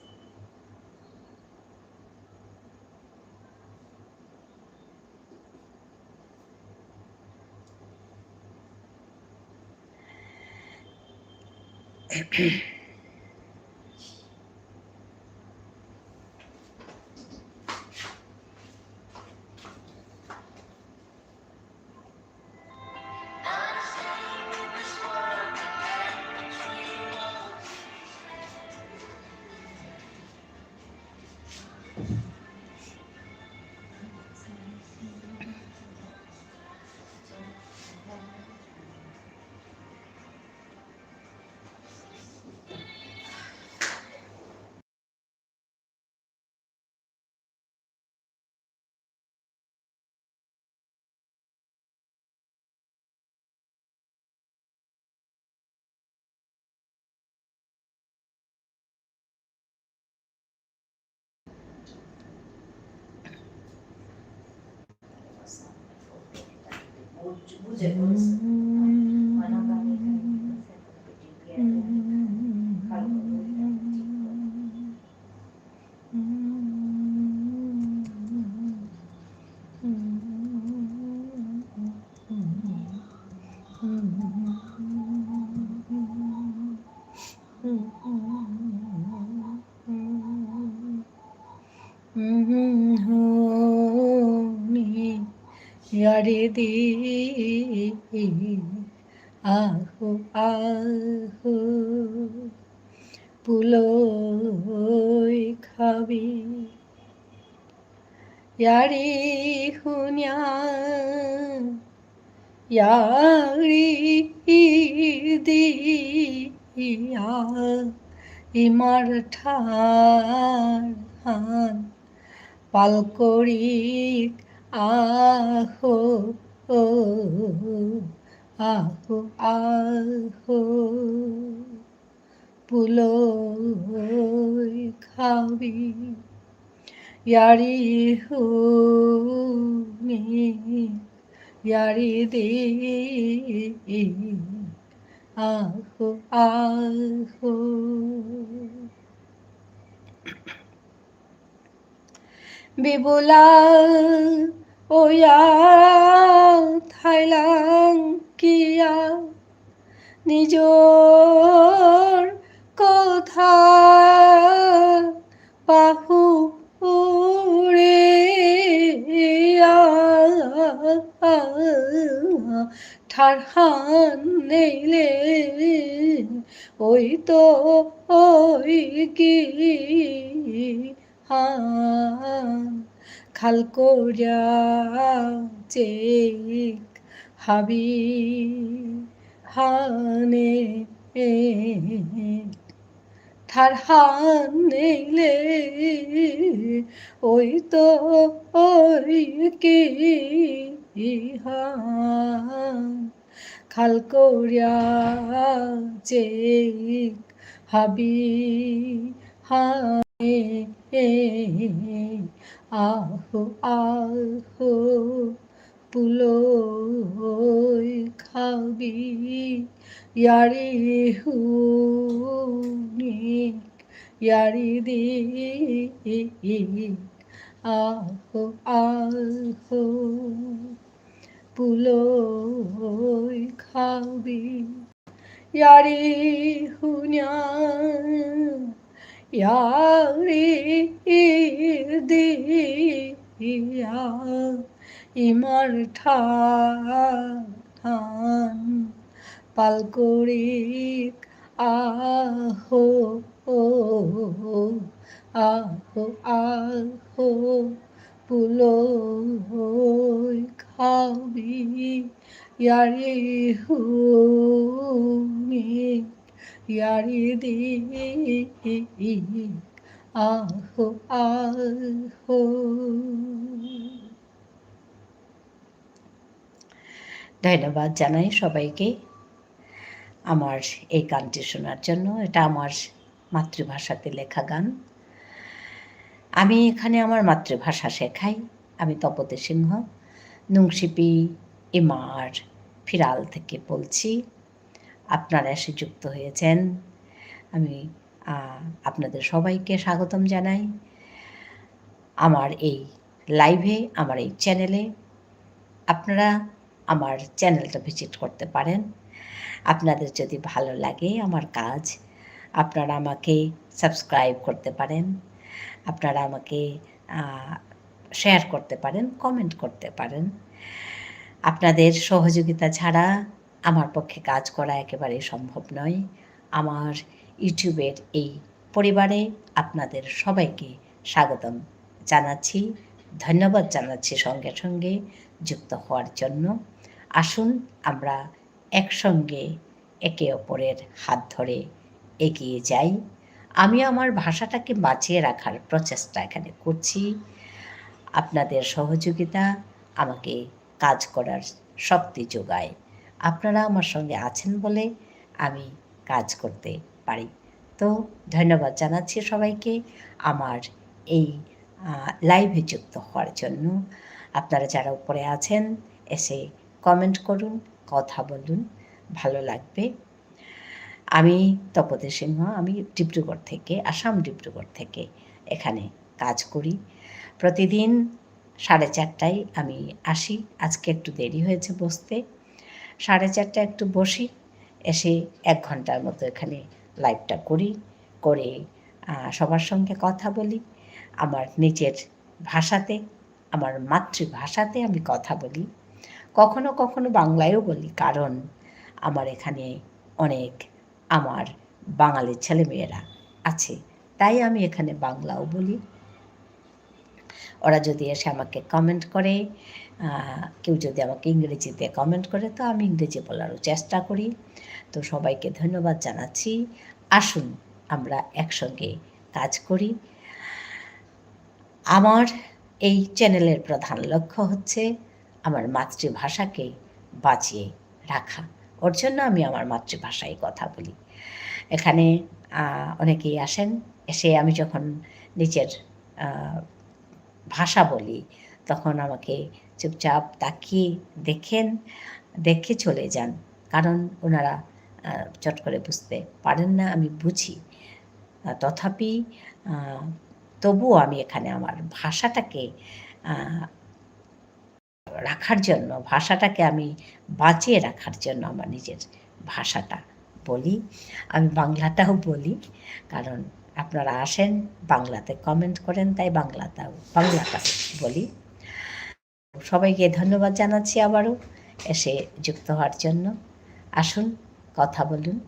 হুনি, ইয়ারি দি, আহো, আহো, পুলই খাবি। ইয়ারি হুনিয়া, ইয়ারি দিয়া, ইমার ঠারহান পালকরিক আহো, আহো, আহো। পুলই খাবি। ইয়ারি হুনি, ইয়ারি দি, আহো, আহো। বিবুলা ওয়া থাইলাং কিয়া নিজর কথা পাহুরিয়া ঠারহান নেইলে ওই তো ওই কি হান খাল করিয়া চেক হাবি হানে ঠারহান নেইলে ওই তো ওই কি হান খাল করিয়া চেক হাবি হানে আহো আহো পুলই খাবি ইয়ারি হুনি ইয়ারি দি আহো আহো পুলই খাবি। ইয়ারি হুনিয়া, ইয়ারি দিয়া, ইমার ঠারহান পালকরিক আহো, আহো, আহো, পুলই খাবি, ইয়ারি হুনি, ইয়ারি দি, আহো, আহো। ধন্যবাদ জানাই সবাইকে আমার এই গানটি শোনার জন্য। এটা আমার মাতৃভাষাতে লেখা গান। আমি এখানে আমার মাতৃভাষা শেখাই। আমি তপতী সিংহ, নুংশিপি ইমার ফিরাল থেকে বলছি। আপনারা এসে যুক্ত হয়েছেন, আমি, আহ, আপনাদের সবাইকে স্বাগতম জানাই আমার এই live-এ, আমার এই channel-এ। আপনারা আমার channel-টা visit করতে পারেন। আপনাদের যদি ভালো লাগে আমার কাজ, আপনারা আমাকে subscribe করতে পারেন, আপনারা আমাকে, আহ, share করতে পারেন, comment করতে পারেন। আপনাদের সহযোগিতা ছাড়া আমার পক্ষে কাজ করা একেবারেই সম্ভব নয়। আমার YouTube-এর এই পরিবারে আপনাদের সবাইকে স্বাগতম জানাচ্ছি, ধন্যবাদ জানাচ্ছি সঙ্গে সঙ্গে যুক্ত হওয়ার জন্য। আসুন আমরা একসঙ্গে একে অপরের হাত ধরে এগিয়ে যাই। আমি আমার ভাষাটাকে বাঁচিয়ে রাখার প্রচেষ্টা এখানে করছি। আপনাদের সহযোগিতা আমাকে কাজ করার শক্তি যোগায়। আপনারা আমার সঙ্গে আছেন বলে আমি কাজ করতে পারি। তো ধন্যবাদ জানাচ্ছি সবাইকে আমার এই, আহ, live-এ যুক্ত হওয়ার জন্য। আপনারা যারা উপরে আছেন, এসে comment করুন, কথা বলুন, ভালো লাগবে। আমি তপতী সিংহ, আমি ডিব্রুগড় থেকে, আসাম ডিব্রুগড় থেকে এখানে কাজ করি। প্রতিদিন সাড়ে চারটায় আমি আসি, আজকে একটু দেরি হয়েছে বসতে। সাড়ে চারটায় একটু বসি, এসে এক ঘন্টার মতো এখানে live-টা করি, করে, আহ, সবার সঙ্গে কথা বলি, আমার নিজের ভাষাতে, আমার মাতৃভাষাতে আমি কথা বলি। কখনো কখনো বাংলায়ও বলি, কারণ আমার এখানে অনেক আমার বাঙালি ছেলেমেয়েরা আছে, তাই আমি এখানে বাংলাও বলি। ওরা যদি এসে আমাকে comment করে, আহ, কেউ যদি আমাকে ইংরেজিতে comment করে, তো আমি ইংরেজি বলারও চেষ্টা করি। তো সবাইকে ধন্যবাদ জানাচ্ছি। আসুন আমরা একসঙ্গে কাজ করি। আমার এই channel-এর প্রধান লক্ষ্য হচ্ছে আমার মাতৃভাষাকে বাঁচিয়ে রাখা। ওর জন্য আমি আমার মাতৃভাষায় কথা বলি। এখানে, আহ, অনেকেই আসেন, এসে আমি যখন নিজের, আহ, ভাষা বলি, তখন আমাকে চুপচাপ তাকিয়ে দেখেন, দেখে চলে যান। কারণ ওনারা, আহ, চট করে বুঝতে পারেন না, আমি বুঝি। আহ, তথাপি, আহ, তবুও আমি এখানে আমার ভাষাটাকে, আহ, রাখার জন্য, ভাষাটাকে আমি বাঁচিয়ে রাখার জন্য আমার নিজের ভাষাটা বলি। আমি বাংলাটাও বলি, কারণ আপনারা আসেন, বাংলাতে comment করেন, তাই বাংলাটাও, বাংলাটা বলি। সবাইকে ধন্যবাদ জানাচ্ছি আবারও এসে যুক্ত হওয়ার জন্য। আসুন, কথা বলুন।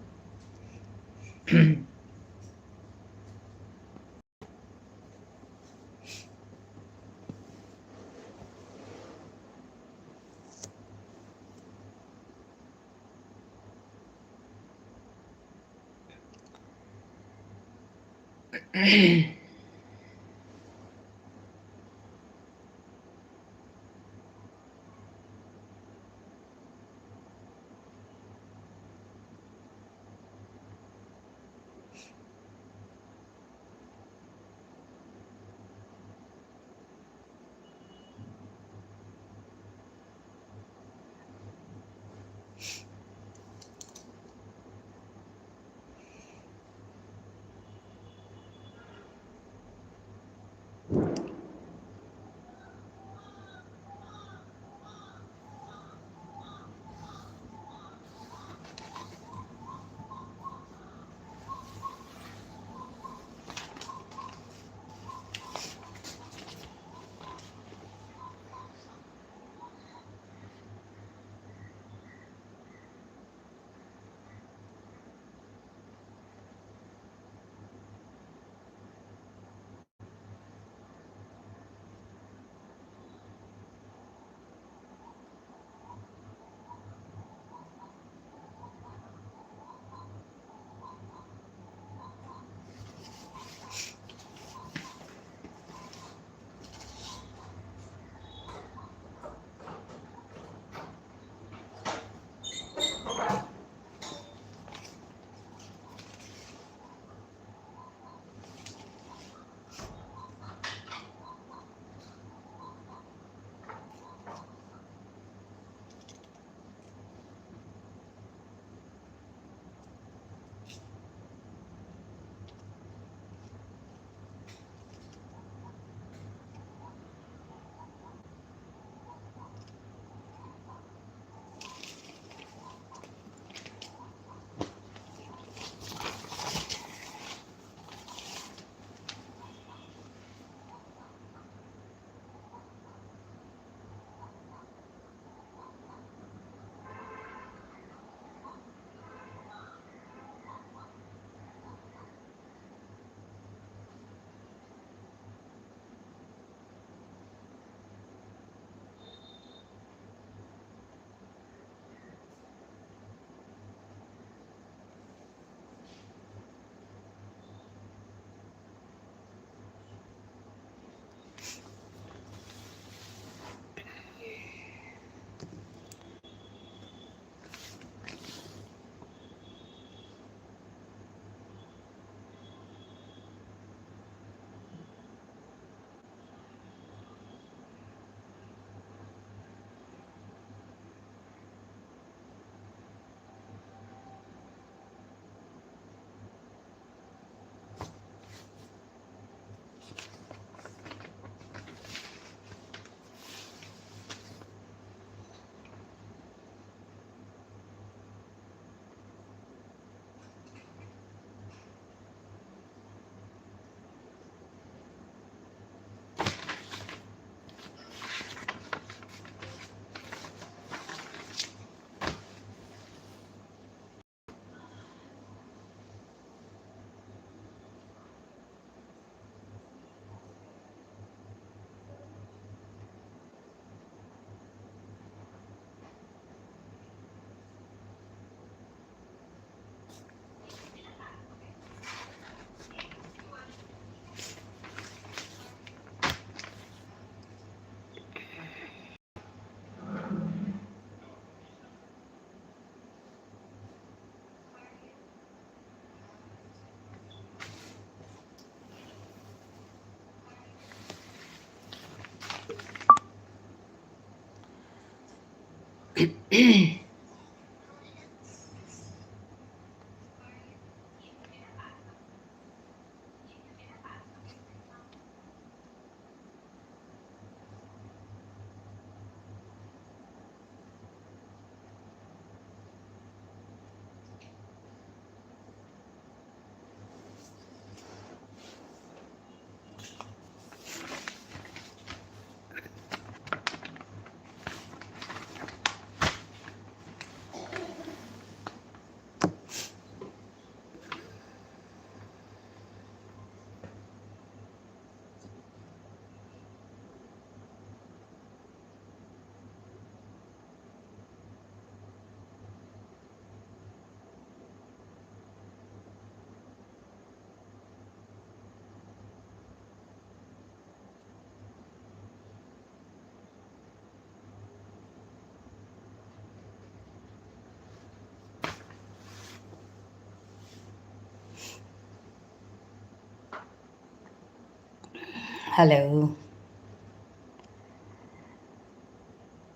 হ্যালো।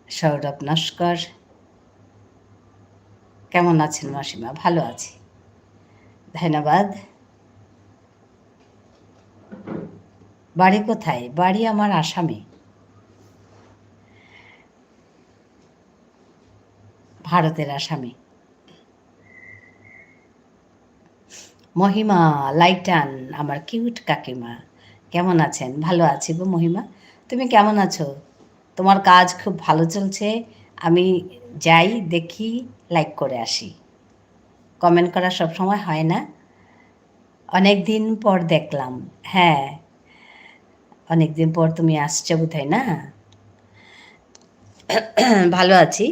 সৌরভ নস্কর। কেমন আছেন মাসিমা? ভালো আছি। ধন্যবাদ। বাড়ি কোথায়? বাড়ি আমার আসামে। ভারতের আসামে। মহিমা লাইটান, আমার কিউট কাকিমা, কেমন আছেন? ভালো আছি গো মহিমা, তুমি কেমন আছো? তোমার কাজ খুব ভালো চলছে। আমি যাই, দেখি, লাইক করে আসি। কমেন্ট করা সবসময় হয় না। অনেক দিন পর দেখলাম। হ্যাঁ, অনেক দিন পর তুমি আসছো বোধহয়, না? ভালো আছি।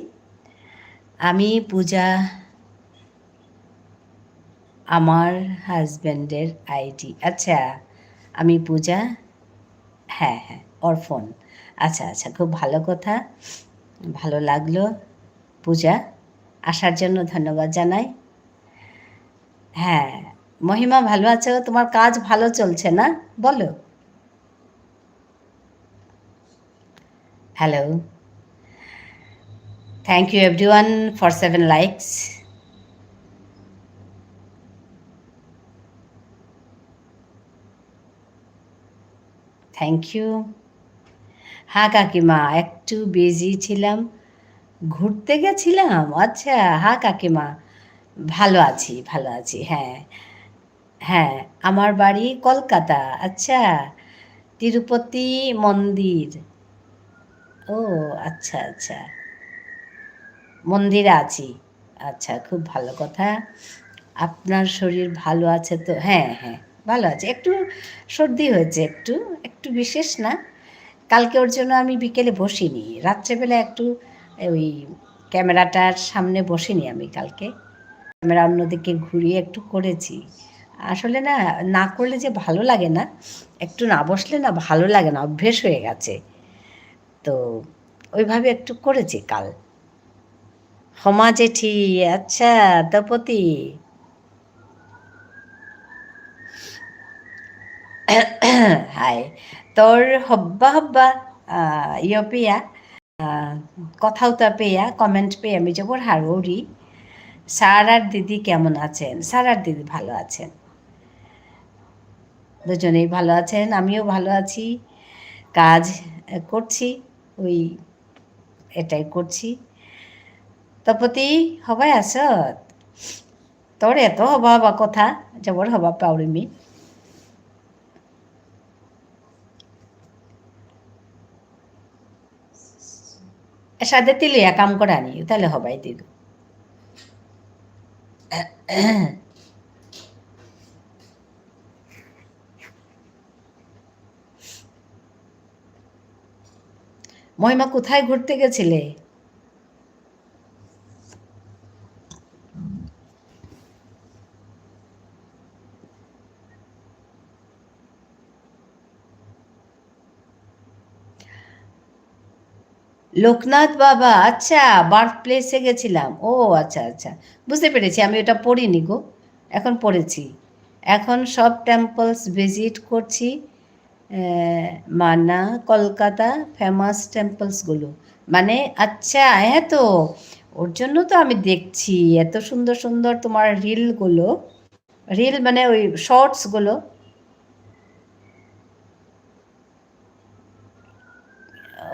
আমি পূজা, আমার হাজব্যান্ডের আইডি। আচ্ছা, আমি পূজা। হ্যাঁ, হ্যাঁ, অরফন। আচ্ছা, আচ্ছা, খুব ভালো কথা। ভালো লাগলো পূজা। আসার জন্য ধন্যবাদ জানাই। হ্যাঁ, মহিমা ভালো আছো? তোমার কাজ ভালো চলছে না? বলো। Hello. Thank you everyone for seven likes. Thank you. হ্যাঁ কাকিমা, একটু বিজি ছিলাম, ঘুরতে গেছিলাম। আচ্ছা, হ্যাঁ কাকিমা, ভালো আছি, ভালো আছি। হ্যাঁ, হ্যাঁ, আমার বাড়ি কলকাতা। আচ্ছা, তিরুপতি মন্দির। ও, আচ্ছা, আচ্ছা। মন্দিরে আছি। আচ্ছা, খুব ভালো কথা। আপনার শরীর ভালো আছে তো? হ্যাঁ, হ্যাঁ, ভালো আছে। একটু সর্দি হয়েছে, একটু, একটু বিশেষ না। কালকে ওর জন্য আমি বিকেলে বসিনি। রাত্রেবেলা একটু ওই ক্যামেরাটার সামনে বসিনি আমি কালকে। ক্যামেরা অন্যদিকে ঘুরিয়ে একটু করেছি। আসলে না, না করলে যে ভালো লাগে না, একটু না বসলে না ভালো লাগে না, অভ্যেস হয়ে গেছে। তো ওইভাবে একটু করেছি কাল। হমা জেঠি, আচ্ছা, তপতি। হাই। তোর হব্বা হব্বা, আহ, ইয়পিয়া, আহ, কথাও তা পেয়া, কমেন্ট পেয়া, আমি জবর হারৌরি। স্যার আর দিদি কেমন আছেন? স্যার আর দিদি ভালো আছেন। দুজনেই ভালো আছেন, আমিও ভালো আছি। কাজ, আহ, করছি, ওই এটাই করছি। তপতি, হবাই আসত? তোর এত হবা হবা কথা, জবর হবা পাউরিমি। এসাদে তিলিয়া কাম করানি, তাহলে হবাই দিল। মহিমা, কোথায় ঘুরতে গেছিলে? লোকনাথ বাবা, আচ্ছা, বার্থ প্লেসে গেছিলাম। ও আচ্ছা, আচ্ছা, বুঝতে পেরেছি, আমি ওটা পড়িনি গো, এখন পড়েছি। এখন সব টেম্পলস ভিজিট করছি। আহ, মানা, কলকাতা, ফেমাস টেম্পলসগুলো। মানে, আচ্ছা, হ্যাঁ তো, ওর জন্য তো আমি দেখছি, এত সুন্দর সুন্দর তোমার রিলগুলো। রিল মানে ওই শর্টসগুলো।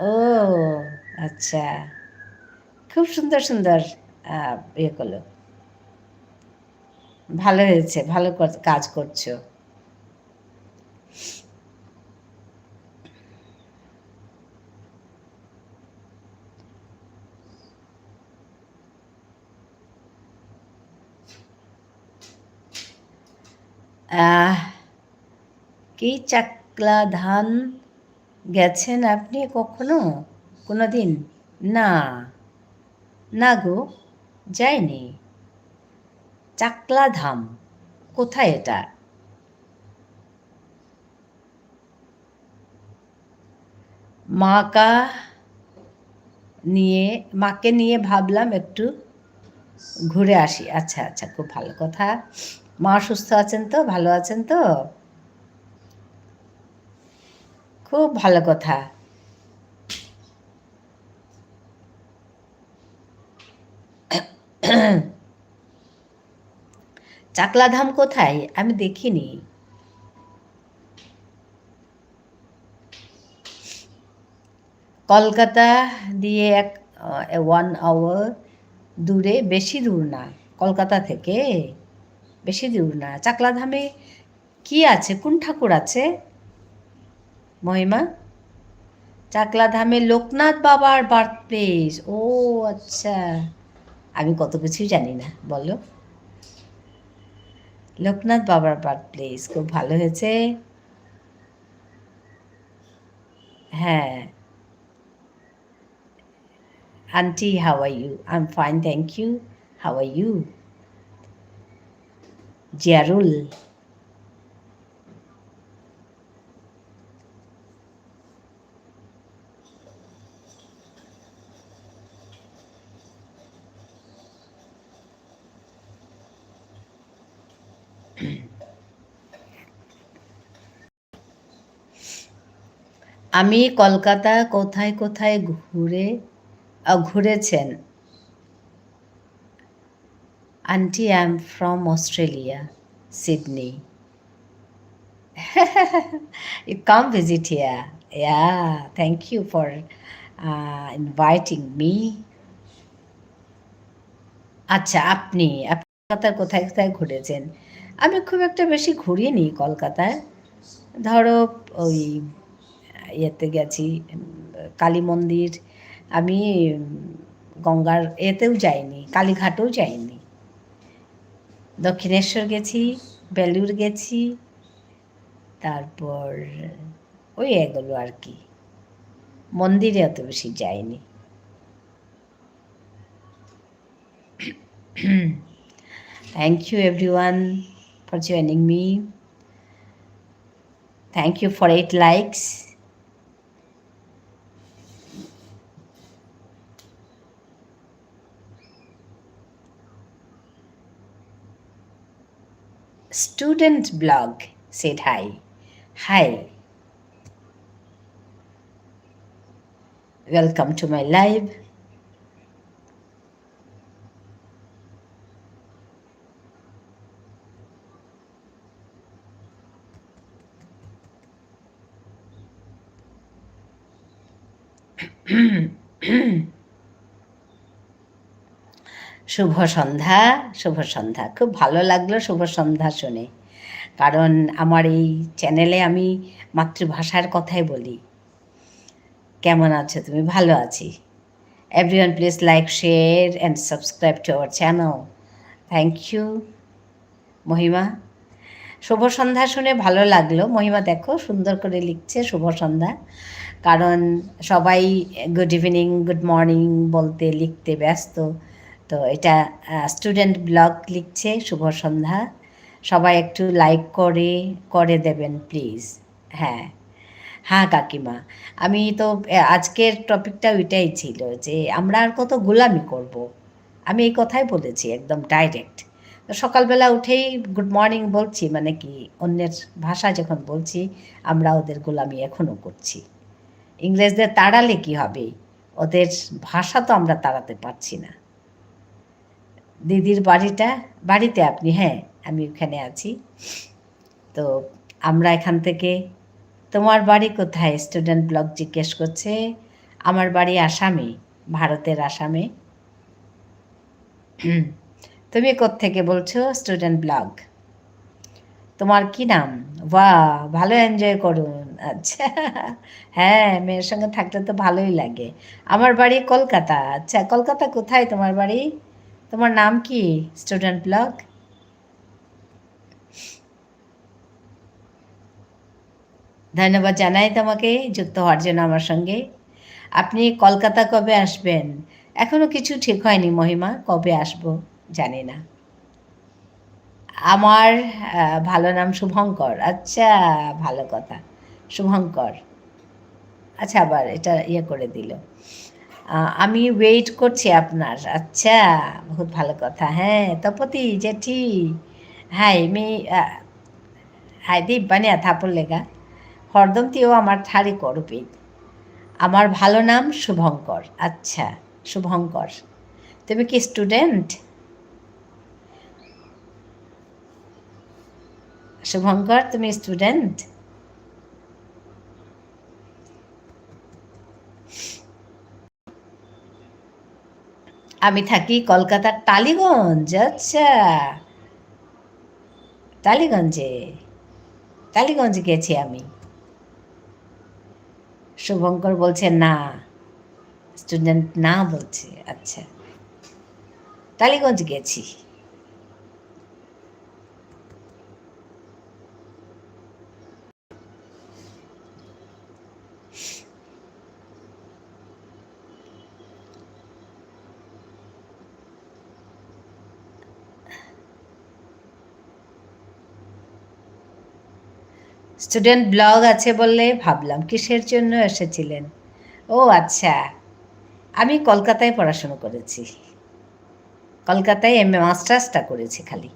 ও, আচ্ছা। খুব সুন্দর সুন্দর, আহ, ইয়েগুলো। ভালো হয়েছে, ভালো কর-, কাজ করছো। আহ, কি চাকলা ধাম গেছেন আপনি কখনো? কোনোদিন? না। না গো, যাইনি। চাকলা ধাম, কোথায় এটা? মাকা নিয়ে, মাকে নিয়ে ভাবলাম একটু ঘুরে আসি। আচ্ছা, আচ্ছা, খুব ভালো কথা। মা সুস্থ আছেন তো? ভালো আছেন তো? খুব ভালো কথা। চাকলা ধাম কোথায়? আমি দেখিনি। কলকাতা দিয়ে এক, আহ, one hour দূরে, বেশি দূর না। কলকাতা থেকে বেশি দূর না। চাকলা ধামে কি আছে? কোন ঠাকুর আছে? মহিমা? চাকলা ধামে লোকনাথ বাবার birthplace। ও আচ্ছা, আমি কত কিছুই জানি না, বলো। লোকনাথ বাবার birthplace, খুব ভালো হয়েছে। হ্যাঁ। Aunty, how are you? I'm fine, thank you. How are you? Ziarul. আমি কলকাতা কোথায় কোথায় ঘুরে, আহ, ঘুরেছেন? Aunty, I'm from Australia, Sydney. You come visit here. Yeah, thank you for, uh, inviting me. আচ্ছা, আপনি, আপনি কলকাতার কোথায় কোথায় ঘুরেছেন? আমি খুব একটা বেশি ঘুরিনি কলকাতায়। ধরো, ওই ইয়েতে গেছি, উম, কালী মন্দির। আমি, উম, গঙ্গার এতেও যাইনি, কালীঘাটও যাইনি। দক্ষিণেশ্বর গেছি, বেলুড় গেছি, তারপর ওই এগুলো আর কি। মন্দিরে অত বেশি যাইনি। Thank you everyone for joining me. Thank you for eight likes. Student blog said hi. Hi. Welcome to my live. শুভ সন্ধ্যা, শুভ সন্ধ্যা। খুব ভালো লাগলো শুভ সন্ধ্যা শুনে, কারণ আমার এই চ্যানেলে আমি মাতৃভাষার কথাই বলি। কেমন আছো তুমি? ভালো আছি। Everyone, please like, share and subscribe to our channel. Thank you. মহিমা, শুভ সন্ধ্যা শুনে ভালো লাগলো। মহিমা দেখো, সুন্দর করে লিখছে শুভ সন্ধ্যা, কারণ সবাই good evening, good morning বলতে, লিখতে ব্যস্ত। তো এটা, আহ, স্টুডেন্ট ব্লগ লিখছে শুভ সন্ধ্যা। সবাই একটু লাইক করে, করে দেবেন প্লিজ। হ্যাঁ, হ্যাঁ কাকিমা, আমি তো, এ, আজকের টপিকটা ওইটাই ছিল যে আমরা আর কত গোলামি করব। আমি এই কথাই বলেছি একদম ডাইরেক্ট। তো সকালবেলা উঠেই গুড মর্নিং বলছি, মানে কি, অন্যের ভাষা যখন বলছি, আমরা ওদের গোলামি এখনো করছি। ইংরেজদের তাড়ালে কি হবে? ওদের ভাষা তো আমরা তাড়াতে পারছি না। দিদির বাড়িটা, বাড়িতে আপনি? হ্যাঁ, আমি ওখানে আছি। তো আমরা এখান থেকে, "তোমার বাড়ি কোথায়?" স্টুডেন্ট ব্লগ জিজ্ঞেস করছে। "আমার বাড়ি আসামে, ভারতের আসামে।" "তুমি কোত্থেকে বলছো?" Student blog. "তোমার কি নাম?" বাহ, ভালো এনজয় করুন। আচ্ছা, হ্যাঁ, মেয়ের সঙ্গে থাকলে তো ভালোই লাগে। "আমার বাড়ি কলকাতা।" আচ্ছা, কলকাতা কোথায় তোমার বাড়ি? তোমার নাম কি? Student blog. ধন্যবাদ জানাই তোমাকে যুক্ত হওয়ার জন্য আমার সঙ্গে। আপনি কলকাতা কবে আসবেন? এখনো কিছু ঠিক হয়নি মহিমা, কবে আসবো জানি না। আমার, আহ, ভালো নাম শুভঙ্কর। আচ্ছা, ভালো কথা। শুভঙ্কর। আচ্ছা, আবার এটা ইয়ে করে দিল। আহ, আমি ওয়েট করছি আপনার। আচ্ছা, বহুত ভালো কথা। হ্যাঁ, তপতি জেঠি। হাই, মি, আহ, হাই, দীপ বানিয়া থাপড় লেগা। হরদম তিও আমার ঠারি করবি। আমার ভালো নাম শুভঙ্কর। আচ্ছা, শুভঙ্কর। তুমি কি স্টুডেন্ট? শুভঙ্কর, তুমি স্টুডেন্ট? আমি থাকি কলকাতার টালিগঞ্জ। আচ্ছা, টালিগঞ্জে, টালিগঞ্জ গেছি আমি। শুভঙ্কর বলছে না, স্টুডেন্ট না বলছে। আচ্ছা, টালিগঞ্জ গেছি। স্টুডেন্ট ব্লগ আছে বললে ভাবলাম কিসের জন্য এসেছিলেন। ও আচ্ছা, আমি কলকাতায় পড়াশোনা করেছি, কলকাতায় এমএ মাস্টার্সটা করেছি খালি,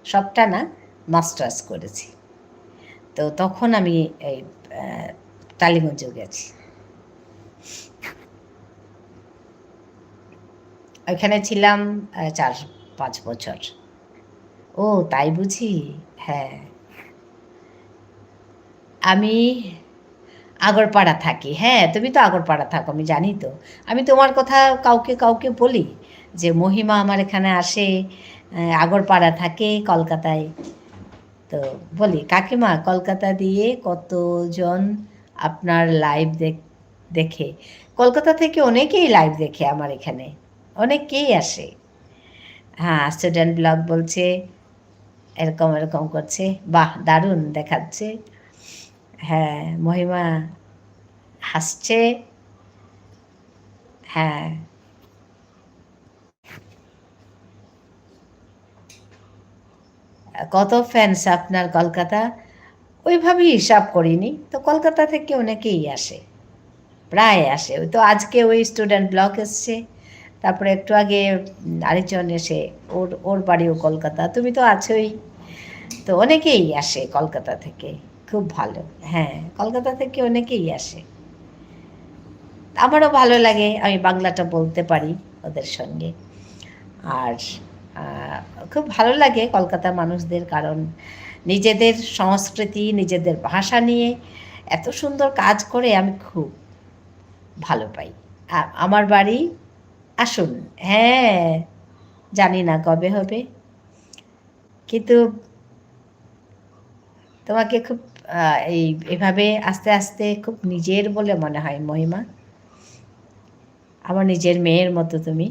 সবটা না, মাস্টার্স করেছি। তো তখন আমি এই, আহ, টালিগঞ্জে গেছি। ওইখানে ছিলাম, আহ, চার পাঁচ বছর। ও, তাই বুঝি? হ্যাঁ। আমি আগরপাড়া থাকি। হ্যাঁ, তুমি তো আগরপাড়া থাকো, আমি জানি তো। আমি তোমার কথা কাউকে কাউকে বলি যে মহিমা আমার এখানে আসে, আহ, আগরপাড়া থাকে, কলকাতায়। তো বলি, "কাকিমা, কলকাতা দিয়ে কতজন আপনার লাইভ দেখ-, দেখে?" কলকাতা থেকে অনেকেই লাইভ দেখে আমার এখানে, অনেকেই আসে। হ্যাঁ, স্টুডেন্ট ব্লগ বলছে, এরকম এরকম করছে। বাহ, দারুণ দেখাচ্ছে। হ্যাঁ, মহিমা হাসছে। হ্যাঁ। কত ফ্যান্স আপনার কলকাতা? ওইভাবে হিসাব করিনি। তো কলকাতা থেকে অনেকেই আসে, প্রায় আসে। ওই তো আজকে ওই স্টুডেন্ট ব্লগ এসছে, তারপরে একটু আগে, উম, আরেকজন এসে, ওর, ওর বাড়িও কলকাতা। তুমি তো আছোই, তো অনেকেই আসে কলকাতা থেকে। খুব ভালো। হ্যাঁ, কলকাতা থেকে অনেকেই আসে। আমারও ভালো লাগে, আমি বাংলাটা বলতে পারি ওদের সঙ্গে। আর, আহ, খুব ভালো লাগে কলকাতার মানুষদের, কারণ নিজেদের সংস্কৃতি, নিজেদের ভাষা নিয়ে এত সুন্দর কাজ করে, আমি খুব ভালো পাই। আ-, আমার বাড়ি আসুন। হ্যাঁ, জানি না কবে হবে, কিন্তু তোমাকে খুব, আহ, এই, এভাবে আস্তে আস্তে খুব নিজের বলে মনে হয়, মহিমা। আমার নিজের মেয়ের মতো তুমি।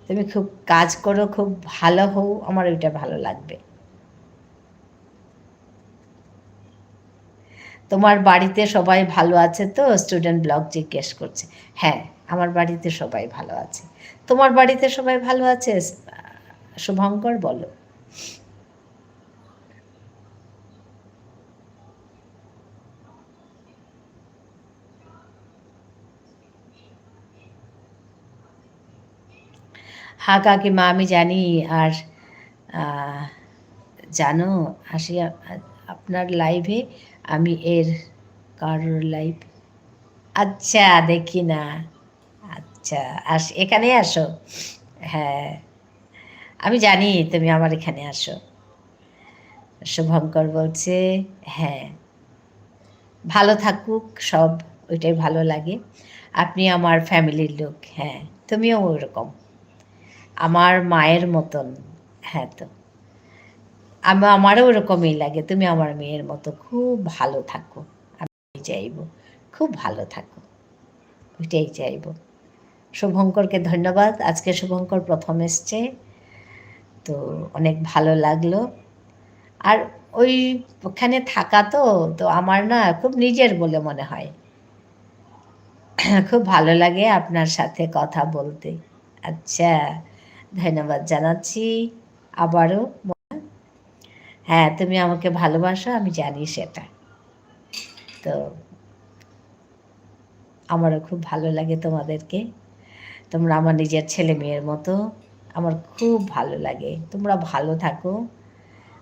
তুমি খুব কাজ করো, খুব ভালো হও, আমার ওইটা ভালো লাগবে। তোমার বাড়িতে সবাই ভালো আছে তো? স্টুডেন্ট ব্লগ জিজ্ঞেস করছে। হ্যাঁ, আমার বাড়িতে সবাই ভালো আছে। তোমার বাড়িতে সবাই ভালো আছে? শুভঙ্কর, বলো। হ্যাঁ কাকিমা, আমি জানি। আর, আহ, জানো, আসি আ-, আ-, আপনার লাইভে আমি এর কারোর লাইভ। আচ্ছা, দেখি না। আচ্ছা, আস-, এখানে আসো। হ্যাঁ, আমি জানি তুমি আমার এখানে আসো। শুভঙ্কর বলছে, হ্যাঁ, ভালো থাকুক সব, ওইটাই ভালো লাগে। আপনি আমার ফ্যামিলির লোক, হ্যাঁ, তুমিও ওরকম। আমার মায়ের মতন, হ্যাঁ তো। আমা-, আমারও ওরকমই লাগে, তুমি আমার মেয়ের মতো, খুব ভালো থাকো। আমি চাইবো, খুব ভালো থাকো, ওইটাই চাইবো। শুভঙ্করকে ধন্যবাদ, আজকে শুভঙ্কর প্রথম এসছে, তো অনেক ভালো লাগলো। আর ওই ওখানে থাকা তো, তো আমার না খুব নিজের বলে মনে হয়। খুব ভালো লাগে আপনার সাথে কথা বলতে। আচ্ছা, ধন্যবাদ জানাচ্ছি আবারও। হ্যাঁ, তুমি আমাকে ভালোবাসো, আমি জানি সেটা। তো আমারও খুব ভালো লাগে তোমাদেরকে। তোমরা আমার নিজের ছেলে মেয়ের মতো। আমার খুব ভালো লাগে। তোমরা ভালো থাকো,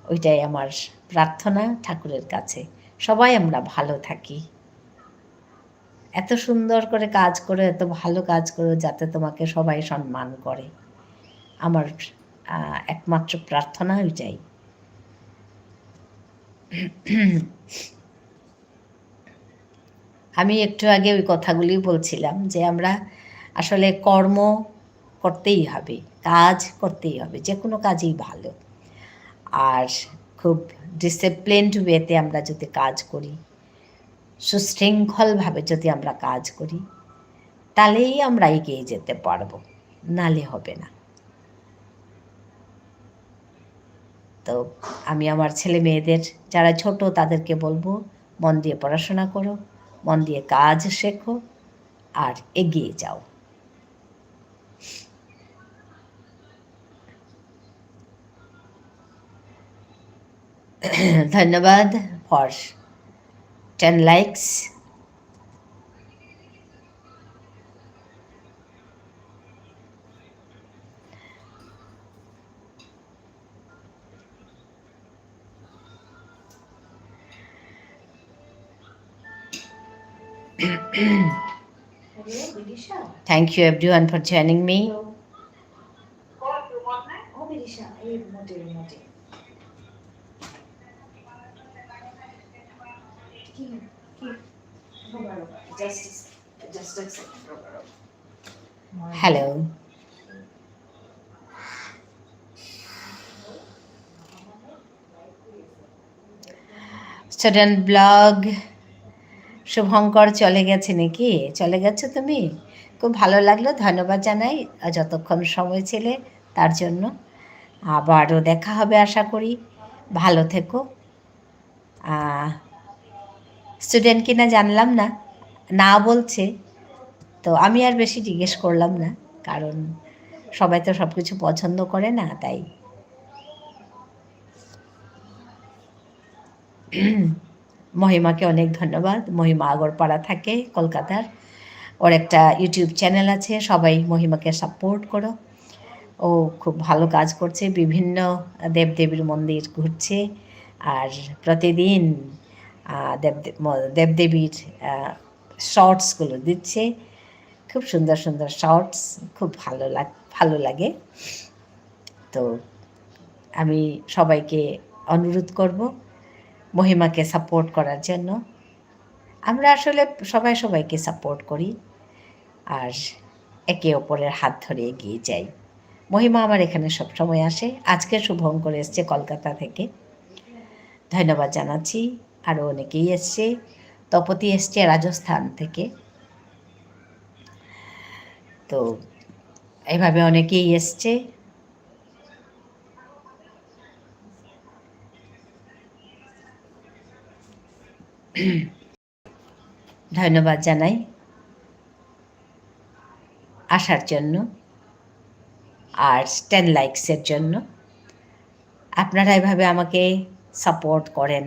ওইটাই আমার প্রার্থনা ঠাকুরের কাছে। সবাই আমরা ভালো থাকি। এত সুন্দর করে কাজ করো, এত ভালো কাজ করো, যাতে তোমাকে সবাই সম্মান করে। আমার, আহ, একমাত্র প্রার্থনা ওইটাই। আমি একটু আগে ওই কথাগুলি বলছিলাম যে আমরা আসলে কর্ম করতেই হবে, কাজ করতেই হবে, যে কোনো কাজেই ভালো। আর খুব ডিসিপ্লিনড ওয়েতে আমরা যদি কাজ করি, সুশৃঙ্খলভাবে যদি আমরা কাজ করি, তাহলেই আমরা এগিয়ে যেতে পারবো, নালে হবে না। তো আমি আমার ছেলে মেয়েদের, যারা ছোট, তাদেরকে বলবো, মন দিয়ে পড়াশোনা করো, মন দিয়ে কাজ শেখো, আর এগিয়ে যাও। ধন্যবাদ for ten likes. Thank you everyone for joining me. Hello. Student blog, Shubhankar চলে গেছে নাকি? চলে গেছো তুমি? খুব ভালো লাগলো, ধন্যবাদ জানাই, আহ, যতক্ষণ সময় ছিলে তার জন্য। আবারও দেখা হবে আশা করি, ভালো থেকো। আহ, স্টুডেন্ট কিনা জানলাম না, না বলছে, তো আমি আর বেশি জিজ্ঞেস করলাম না, কারণ সবাই তো সব কিছু পছন্দ করে না, তাই। মহিমাকে অনেক ধন্যবাদ। মহিমা আগরপাড়া থাকে, কলকাতার। ওর একটা YouTube চ্যানেল আছে, সবাই মহিমাকে সাপোর্ট করো। ও খুব ভালো কাজ করছে, বিভিন্ন দেবদেবীর মন্দির ঘুরছে, আর প্রতিদিন, আহ, দেব-, ম-, দেবদেবীর, আহ, শর্টসগুলো দিচ্ছে। খুব সুন্দর সুন্দর শর্টস, খুব ভালো লাগ-, ভালো লাগে। তো আমি সবাইকে অনুরোধ করব মহিমাকে সাপোর্ট করার জন্য। আমরা আসলে সবাই সবাইকে সাপোর্ট করি, আর একে অপরের হাত ধরে এগিয়ে যাই। মহিমা আমার এখানে সবসময় আসে। আজকে শুভঙ্কর এসছে কলকাতা থেকে, ধন্যবাদ জানাচ্ছি। আরও অনেকেই এসছে, তপতি এসছে রাজস্থান থেকে। তো এইভাবে অনেকেই এসছে। ধন্যবাদ জানাই আসার জন্য আর টেন লাইকসের জন্য। আপনারা এভাবে আমাকে সাপোর্ট করেন,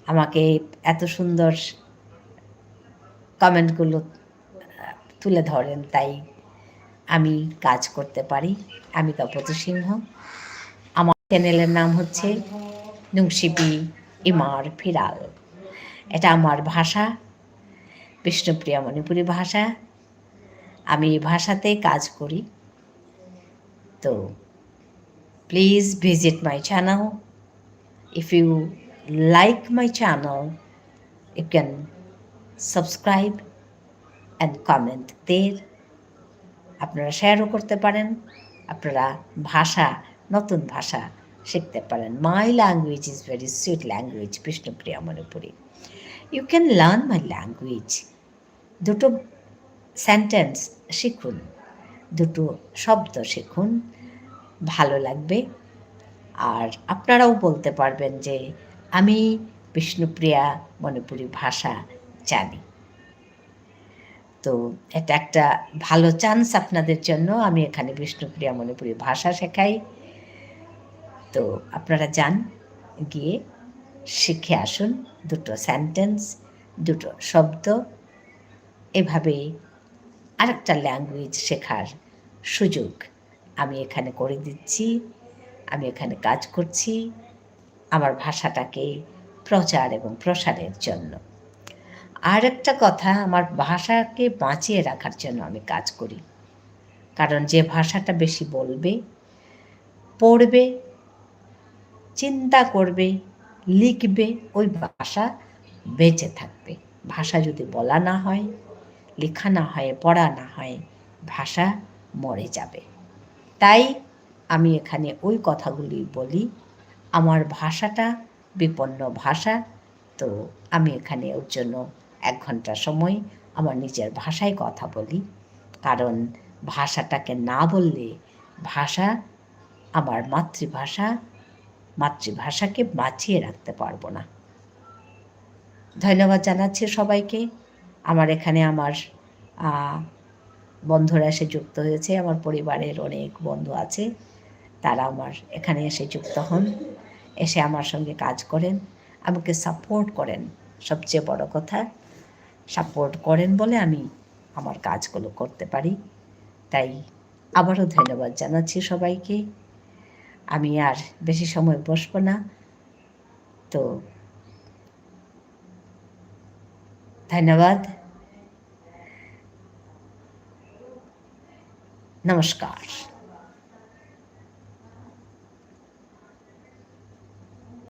আমাকে এত সুন্দর কমেন্টগুলো, আহ, তুলে ধরেন, তাই আমি কাজ করতে পারি। আমি তপতি সিংহ। আমার চ্যানেলের নাম হচ্ছে নুংশিপি ইমার ফিরাল। এটা আমার ভাষা, বিষ্ণুপ্রিয়া মণিপুরী ভাষা। আমি এই ভাষাতে কাজ করি। তো please visit my channel. If you like my channel, you can subscribe and comment there. আপনারা শেয়ারও করতে পারেন। আপনারা ভাষা, নতুন ভাষা শিখতে পারেন। My language is very sweet language, Bishnupriya Manipuri. You can learn my language. দুটো সেন্টেন্স শিখুন, দুটো শব্দ শিখুন, ভালো লাগবে। আর আপনারাও বলতে পারবেন যে, "আমি বিষ্ণুপ্রিয়া মণিপুরী ভাষা জানি।" তো এটা একটা ভালো চান্স আপনাদের জন্য। আমি এখানে বিষ্ণুপ্রিয়া মণিপুরী ভাষা শেখাই। তো আপনারা যান, গিয়ে শিখে আসুন দুটো সেন্টেন্স, দুটো শব্দ। এভাবে আরেকটা ল্যাঙ্গুয়েজ শেখার সুযোগ আমি এখানে করে দিচ্ছি, আমি এখানে কাজ করছি আমার ভাষাটাকে প্রচার এবং প্রসারের জন্য। আর একটা কথা, আমার ভাষাকে বাঁচিয়ে রাখার জন্য আমি কাজ করি। কারণ যে ভাষাটা বেশি বলবে, পড়বে, চিন্তা করবে, লিখবে, ওই ভাষা বেঁচে থাকবে। ভাষা যদি বলা না হয়, লেখা না হয়, পড়া না হয়, ভাষা মরে যাবে। তাই আমি এখানে ওই কথাগুলি বলি। আমার ভাষাটা বিপন্ন ভাষা, তো আমি এখানে ওর জন্য এক ঘন্টা সময় আমার নিজের ভাষায় কথা বলি, কারণ ভাষাটাকে না বললে ভাষা, আমার মাতৃভাষা, মাতৃভাষাকে বাঁচিয়ে রাখতে পারবো না। ধন্যবাদ জানাচ্ছি সবাইকে। আমার এখানে আমার, আহ, বন্ধুরা এসে যুক্ত হয়েছে, আমার পরিবারের অনেক বন্ধু আছে, তারা আমার এখানে এসে যুক্ত হন, এসে আমার সঙ্গে কাজ করেন, আমাকে সাপোর্ট করেন। সবচেয়ে বড় কথা, সাপোর্ট করেন বলে আমি আমার কাজগুলো করতে পারি। তাই আবারও ধন্যবাদ জানাচ্ছি সবাইকে। আমি আর বেশি সময় বসবো না, তো ধন্যবাদ। নমস্কার।